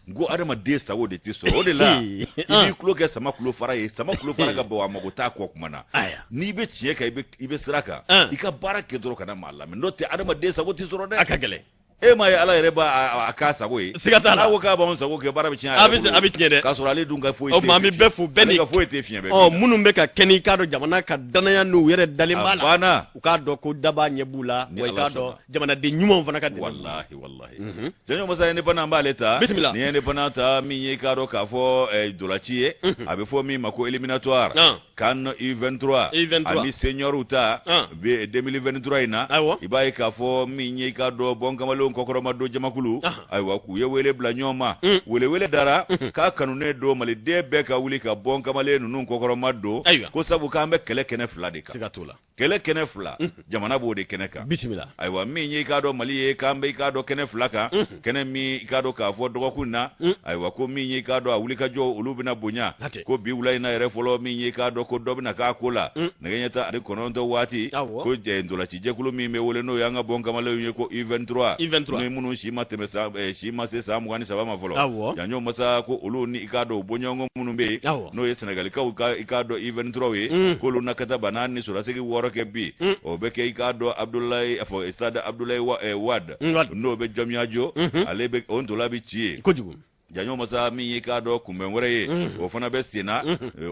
N ko adamaden sago de tɛ sɔrɔ o de la i b'i tulo kɛ sama tulo fara ye, sama tulo fara ka bɔ a mago t'a kɔ kuma na. N'i bɛ tiɲɛ kan i bɛ sira kan, i ka baara kɛ dɔrɔn kana maa lamɛn, n'o tɛ adamaden sago tɛ sɔrɔ dɛ. A ka gɛlɛn. E m'a ye Ala yɛrɛ b'a k'a sago ye. Siga t'a la. N'a ko k'a b'anw sago kɛ, baara bɛ tiɲɛ a yɛrɛ bolo. A bɛ tiɲɛ dɛ. K'a sɔrɔ ale dun ka foyi tɛ. O tuma an bɛ bɛɛ fo bɛɛ ni. Ale ka foyi tɛ fiɲɛ bɛɛ. Ɔ minnu bɛ ka kɛ n'i k'a dɔn jamana ka danaya n'u yɛrɛ dalen b'a la. A banna. U k'a dɔn ko dabaa ɲɛ b'u la. Wa i k'a dɔn jamanaden ɲumanw fana ka dɛmɛ. Walahi walahi. Jɔnjɔn masa indépendant an b'ale ta. Bisimila. Ni ye indépendant ta min ye i k'a dɔn k'a fɔ dolaci ye. A bɛ fɔ min ma ko éliminatoire. CAN U23 ani seniors ta 2023 in na. I b'a ye k'a fɔ min ye i k'a dɔn bɔn kamalenw kɔkɔrɔma don jamakulu, ayiwa k'u ye wele bila ɲɔgɔn ma, welewele dara k'a kanunen don maliden bɛɛ ka wuli ka bɔn kamalen ninnu kɔkɔrɔma don, ko sabu k'an bɛ kɛlɛ kɛnɛ fila de kan. Siga t'o la. Kɛlɛ kɛnɛ fila, jamana b'o de kɛnɛ kan. Bisimila. Ayiwa min ye i k'a dɔn Mali ye k'an bɛ i k'a dɔn kɛnɛ fila kan, kɛnɛ min i k'a dɔn k'a fɔ dɔgɔkun na, ayiwa ko min ye i k'a dɔn a wulikajɔ olu bɛna bonya, ko bi wula in na yɛrɛ fɔlɔ min ye i k'a dɔn ko dɔ bɛna k'a ko la, nɛgɛ ɲɛ 19 waati, ko ntolacijɛkulu min bɛ wele n'o y'an ka bɔn kamalenw ye ko U23, ni minnu si ma tɛmɛ si ma se san 23 ma fɔlɔ, janjo masa ko olu ni i k'a dɔn u bɔɲɔgɔnko minnu bɛ yen, n'o ye Sɛnɛgalikaw ka i k'a dɔn U23 ye, k'olu na ka taa bana ni sɔrɔdasigi 6 kɛ bi, o bɛ kɛ i k'a dɔn Abdoulaye fɔ stade Abdoulaye Wade, n'o bɛ Diamniadio, ale bɛ o ntola bɛ ci yen. Kojugu. Janjo masa min ye k'a dɔn kunbɛn wɛrɛ ye, o fana bɛ sen na,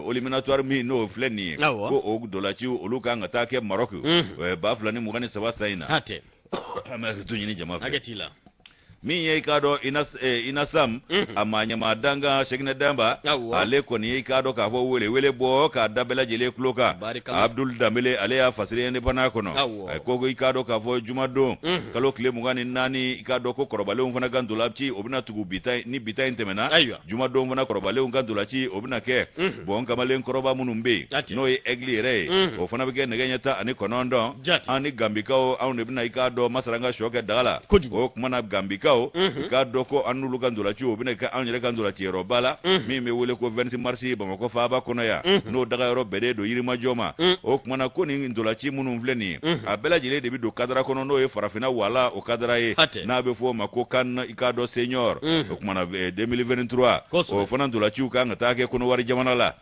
éliminatoire min n'o filɛ nin ye, ko o dolaciw olu kan ka taa kɛ Maroc 2023 san in na. An bɛ hakili to ɲini jama fɛ. Hakɛ t'i la. Min ye i k'a dɔn Inasam a maa ɲɛmaa dankan Sɛkinɛ Danba, ale kɔni ye i k'a dɔn k'a fɔ welewele bɔ k'a da bɛɛ lajɛlen tulo kan. Abdul Danbele ale y'a fasiri indépendant kɔnɔ, a ko i k'a dɔn k'a fɔ jumadon kalo tile 24 i k'a dɔn ko kɔrɔbalenw fana ka ntolaci o bɛna tugu bi ta ni bi ta in tɛmɛna, jumadon fana kɔrɔbalenw ka ntolaci o bɛna kɛ bɔn kamalen kɔrɔba minnu bɛ yen n'o ye Aigle yɛrɛ ye, o fana bɛ kɛ nɛgɛ ɲɛ 19, an ni Gambikaw anw de bɛna i k'a dɔn masara ka sɔ kɛ daga la, o kuma na Gambikaw i k'a dɔn ko an n'olu ka ntolaci o bɛna kɛ anw yɛrɛ ka ntolaciyɔrɔba la min bɛ wele ko 26 mars Bamakɔ faaba kɔnɔ yan, n'o dagayɔrɔ bɛnnen don Yirimajɔ ma. O kuma na ko nin ntolaci minnu filɛ nin ye, a bɛɛ lajɛlen de bɛ don kadara kɔnɔ n'o ye farafinna wala o kadara ye, n'a bɛ fɔ o ma ko CAN i k'a dɔn senior, o kuma na 2023 o fana ntolaciw kan ka taa kɛ Kɔnɔwari jamana la.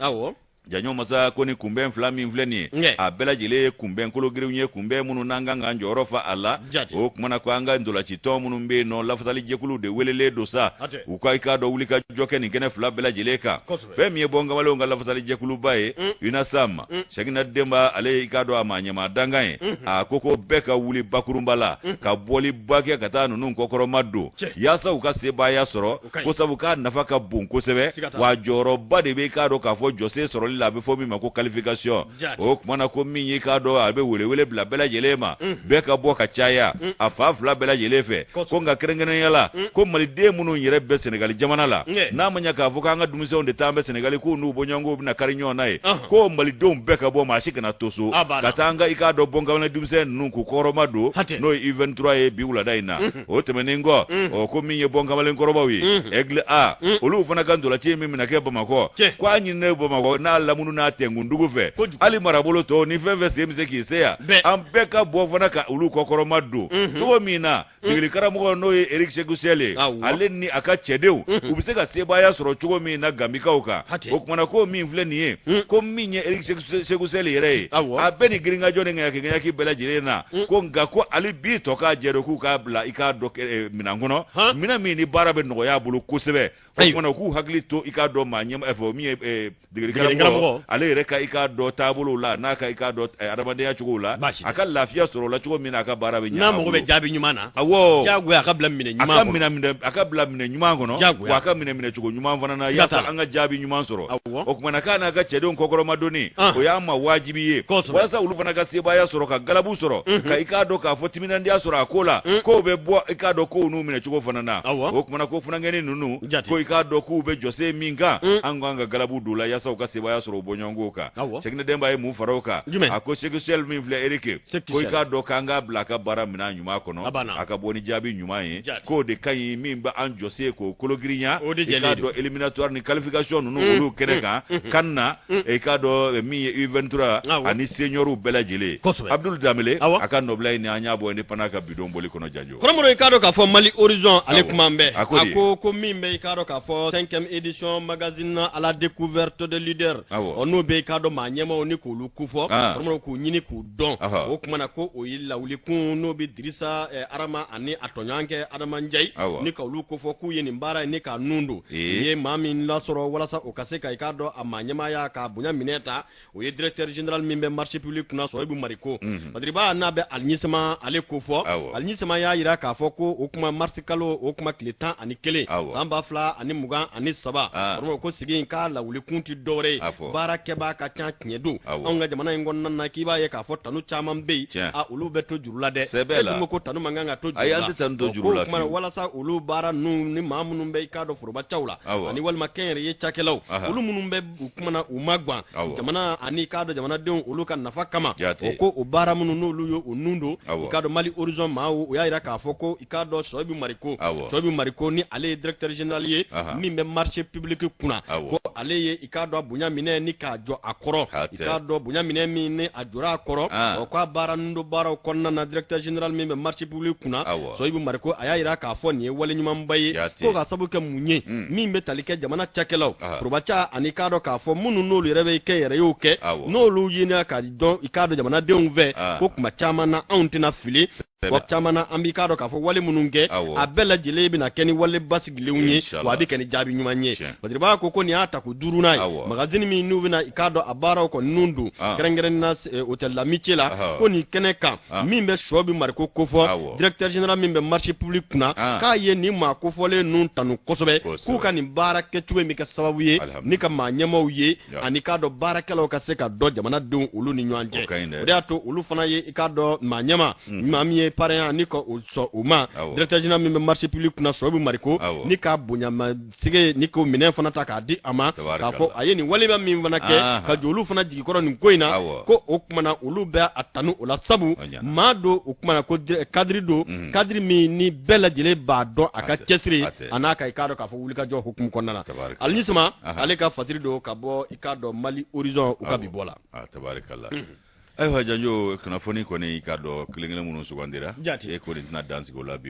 Janjo masa ko ni kunbɛn fila min filɛ nin ye, a bɛɛ lajɛlen ye kunbɛn kologirinw ye, kunbɛn minnu n'an kan k'an jɔyɔrɔ fa a la. O kuma na ko an ka ntolacitɔn minnu bɛ yen nɔ lafasalijɛkulu de welelen don sa, u ka i k'a dɔn wuli ka jɔ kɛ nin kɛnɛ fila bɛɛ lajɛlen kan. Fɛn min ye bɔn kamalenw ka lafasalijɛkuluba ye, Unasam Sɛkinɛ Denba ale ye i k'a dɔn a maa ɲɛmaa dankan ye, a ko ko bɛɛ ka wuli bakurunba la ka bɔliba kɛ ka taa ninnu kɔkɔrɔma don yaasa u ka sebaaya sɔrɔ, ko sabu k'a nafa ka bon kosɛbɛ, wa jɔyɔrɔba de bɛ i k'a dɔn k'a fɔ jɔsen sɔrɔli la a bɛ fɔ min ma ko qualification. O kuma na ko min ye k'a dɔn a bɛ welewele bila bɛɛ lajɛlen ma, bɛɛ ka bɔ ka caya a fa fila bɛɛ lajɛlen fɛ, ko nka kɛrɛnkɛrɛnnenya la ko maliden minnu yɛrɛ bɛ Sɛnɛgali jamana la, n'a ma ɲɛ k'a fɔ k'an ka denmisɛnw de taa an bɛ Sɛnɛgali k'u n'u bɔɲɔgɔnkow bɛna kari ɲɔgɔn na ye, ko malidenw bɛɛ ka bɔ, maa si kana to so ka taa an ka i k'a dɔn bɔnkamalen denmisɛn ninnu k'u kɔrɔma don, n'o ye U23 ye bi wulada in na. O tɛmɛnen kɔ, ɔ ko min ye bɔnkamalen kɔrɔbaw ye, Aigle A, olu fana ka ntolaci min bɛna kɛ Bamakɔ, k'a ɲininen Bamakɔ n'a lamunu n'a tɛnkundugu fɛ, hali marabolo tɔw ni fɛn fɛn sen bɛ se k'i se yan, an bɛɛ ka bɔ fana ka olu kɔkɔrɔma don cogo min na degeli karamɔgɔ n'o ye Eric Sékou Chelle ye, ale ni a ka cɛdenw u bɛ se ka sebaaya sɔrɔ cogo min na Gambikaw kan. O kumana ko min filɛ nin ye, ko min ye Eric Sékou Chelle yɛrɛ ye, a bɛɛ ni girinkajɔ ni ŋaɲaki bɛɛ lajɛlen na, ko nka ko hali bi tɔ k'a jɛ don k'u k'a bila i k'a dɔn minɛn kɔnɔ, minɛn min ni baara bɛ nɔgɔya a bolo kosɛbɛ. O kumana k'u hakili to i k'a dɔn maa ɲɛma fɔ min ye degeli karamɔgɔ ale yɛrɛ ka i k'a dɔn taabolo la n'a ka i k'a dɔn adamadenya cogo la, a ka lafiya sɔrɔ o la cogo min na a ka baara bɛ ɲɛ. N'a mago bɛ jaabi ɲuman na, awɔ, diyagoya a ka bila minɛ ɲuman kɔnɔ, a ka bila minɛ ɲuman kɔnɔ, wa a ka minɛ minɛcogo ɲuman fana na yaasa an ka jaabi ɲuman sɔrɔ. O kumana k'a n'a ka cɛdenw kɔkɔrɔmadonni, o y'a ma wajibi ye walasa olu fana ka sebaaya sɔrɔ ka galabu sɔrɔ, ka i k'a dɔn k'a fɔ timinandiya sɔrɔ a ko la, k'o bɛ bɔ i k'a dɔn kow n'u minɛcogo fana na. O kumana ko funankɛnin ninnu, ko i k'a dɔn k'u bɛ jɔsen min kan, an kan ka galabu don la yaasa u ka sebaaya sebaaya sɔrɔ o bɔɲɔgɔnko kan. Cheickna Demba ye mun fara o kan? A ko Sékou Chelle min filɛ Eric, ko i k'a dɔn k'an k'a bila a ka baara minɛn ɲuman kɔnɔ, a ka bɔ ni jaabi ɲuman ye, k'o de ka ɲi min bɛ an jɔsen k'o kologirinya, i k'a dɔn éliminatoire ni qualification ninnu olu kɛnɛ kan CAN na, i k'a dɔn min ye U23 ani seniors bɛɛ lajɛlen. Abdoul Dembélé a ka nɔbila in an y'a bɔ Indépendant ka bidon bɔli kɔnɔ Janjo. Kɔrɔmɔrɔ, i k'a dɔn k'a fɔ Mali Horizon ale kuma bɛɛ, a ko min bɛ i k'a dɔn k'a fɔ 5e édition magazine à la découverte de leader, ɔ n'o bɛ i k'a dɔn maa ɲɛmaw ni k'olu kofɔ, kɔrɔmɔrɔ, k'u ɲini k'u dɔn, o kuma na ko o ye lawulikun n'o bɛ Dirisa Arama ani a tɔɲɔgɔn kɛ Adama Njayi ni ka olu kofɔ k'u ye nin baara in ni k'a nun don. U ye maa min lasɔrɔ walasa o ka se ka i k'a dɔn a maa ɲɛmaaya ka bonya minɛ ta, o ye directeur général min bɛ marché public kunna, Sɔyibu Mariko. Badiriba n'a bɛ Aliɲisama ale kofɔ, Aliɲisama y'a jira k'a fɔ ko o kuma mars kalo o kuma tile 11 san 2023, kɔrɔmɔrɔ, ko sigi in k'a lawulikun tɛ dɔwɛrɛ ye, baarakɛbaa ka ca. Tiɲɛ don, anw ka jamana in kɔnɔna na, k'i b'a ye k'a fɔ tanu caman bɛ yen, a olu bɛ to juru la dɛ. E dun ko tanu man kan ka to juru la. Kuma walasa olu baara ninnu ni maa minnu bɛ i k'a dɔn forobacaw la ani walima kɛnyɛrɛye cakɛlaw, olu minnu bɛ u kumana u ma gan jamana ani k'a dɔn jamanadenw olu ka nafa kama, o ko o baara minnu n'olu ye o nun don, i k'a dɔn Mali Horizon maaw o y'a jira k'a fɔ ko i k'a dɔn Sɔyibu Mariko, Sɔyibu Mariko ni ale ye directeur général ye min bɛ marché public kunna, ko ale ye i k'a dɔn bonya minɛ ni k'a jɔ a kɔrɔ, i k'a dɔn bonya minɛ min ni a jɔra a kɔrɔ, o k'a baara nun don baaraw kɔnɔna na, directeur général min bɛ marché public kunna, Sɔyibu Mariko, a y'a jira k'a fɔ nin ye wale ɲumanba ye, ko ka sababu kɛ mun ye, min bɛ tali kɛ jamana cakɛlaw, forobaca ani k'a dɔn k'a fɔ minnu n'olu yɛrɛ bɛ kɛ yɛrɛ y'o kɛ, n'olu ɲinina ka dɔn i k'a dɔn jamanadenw fɛ, ko kuma caman na anw tɛna fili wa caman na an b'i k'a dɔn k'a fɔ wale minnu kɛ, a bɛɛ lajɛlen bɛna kɛ ni wale basigilenw ye, wa a bɛ kɛ ni jaabi ɲuman ye. Badiriba ko nin y'a tako duurunan ye, magazine min n'u bɛna i k'a dɔn a baaraw kɔni nun don kɛrɛnkɛrɛnnen na hôtel l'Amitié la, ko nin kɛnɛ kan min bɛ Sɔyibu Mariko kofɔ, directeur général min bɛ marché public kunna, k'a ye nin maa kofɔlen ninnu tanu kosɛbɛ, k'u ka nin baara kɛcogo in bɛ kɛ sababu ye ni ka maa ɲɛmaw ye ani k'a dɔn baarakɛlaw ka se ka dɔn jamanadenw olu ni ɲɔgɔn cɛ. O de y'a to olu fana ye i k'a dɔn maa ɲɛma, maa min ye parrain ni ka o sɔn o ma, directeur général min bɛ marché public kunna, Sɔyibu Mariko, ni k'a bonyamasigi ni k'o minɛn fana ta k'a di a ma, k'a fɔ a ye nin waleba min fana kɛ ka jɔ olu fana jigi kɔrɔ nin ko in na, ko o kumana olu bɛ a tanu o la, sabu maa don o kumana ko cadre don, cadre min ni bɛɛ lajɛlen b'a dɔn a ka cɛsiri a n'a ka i k'a dɔn k'a fɔ wulikajɔ hukumu kɔnɔna na. Aliɲisama ale ka fatiri don ka bɔ i k'a dɔn Mali Horizon u ka bi bɔ la. Tabarikala. Ayiwa Janjo, kunnafoni kɔni i k'a dɔn kelen kelen minnu sugandira, e kɔni tɛna dan sigi o la bi.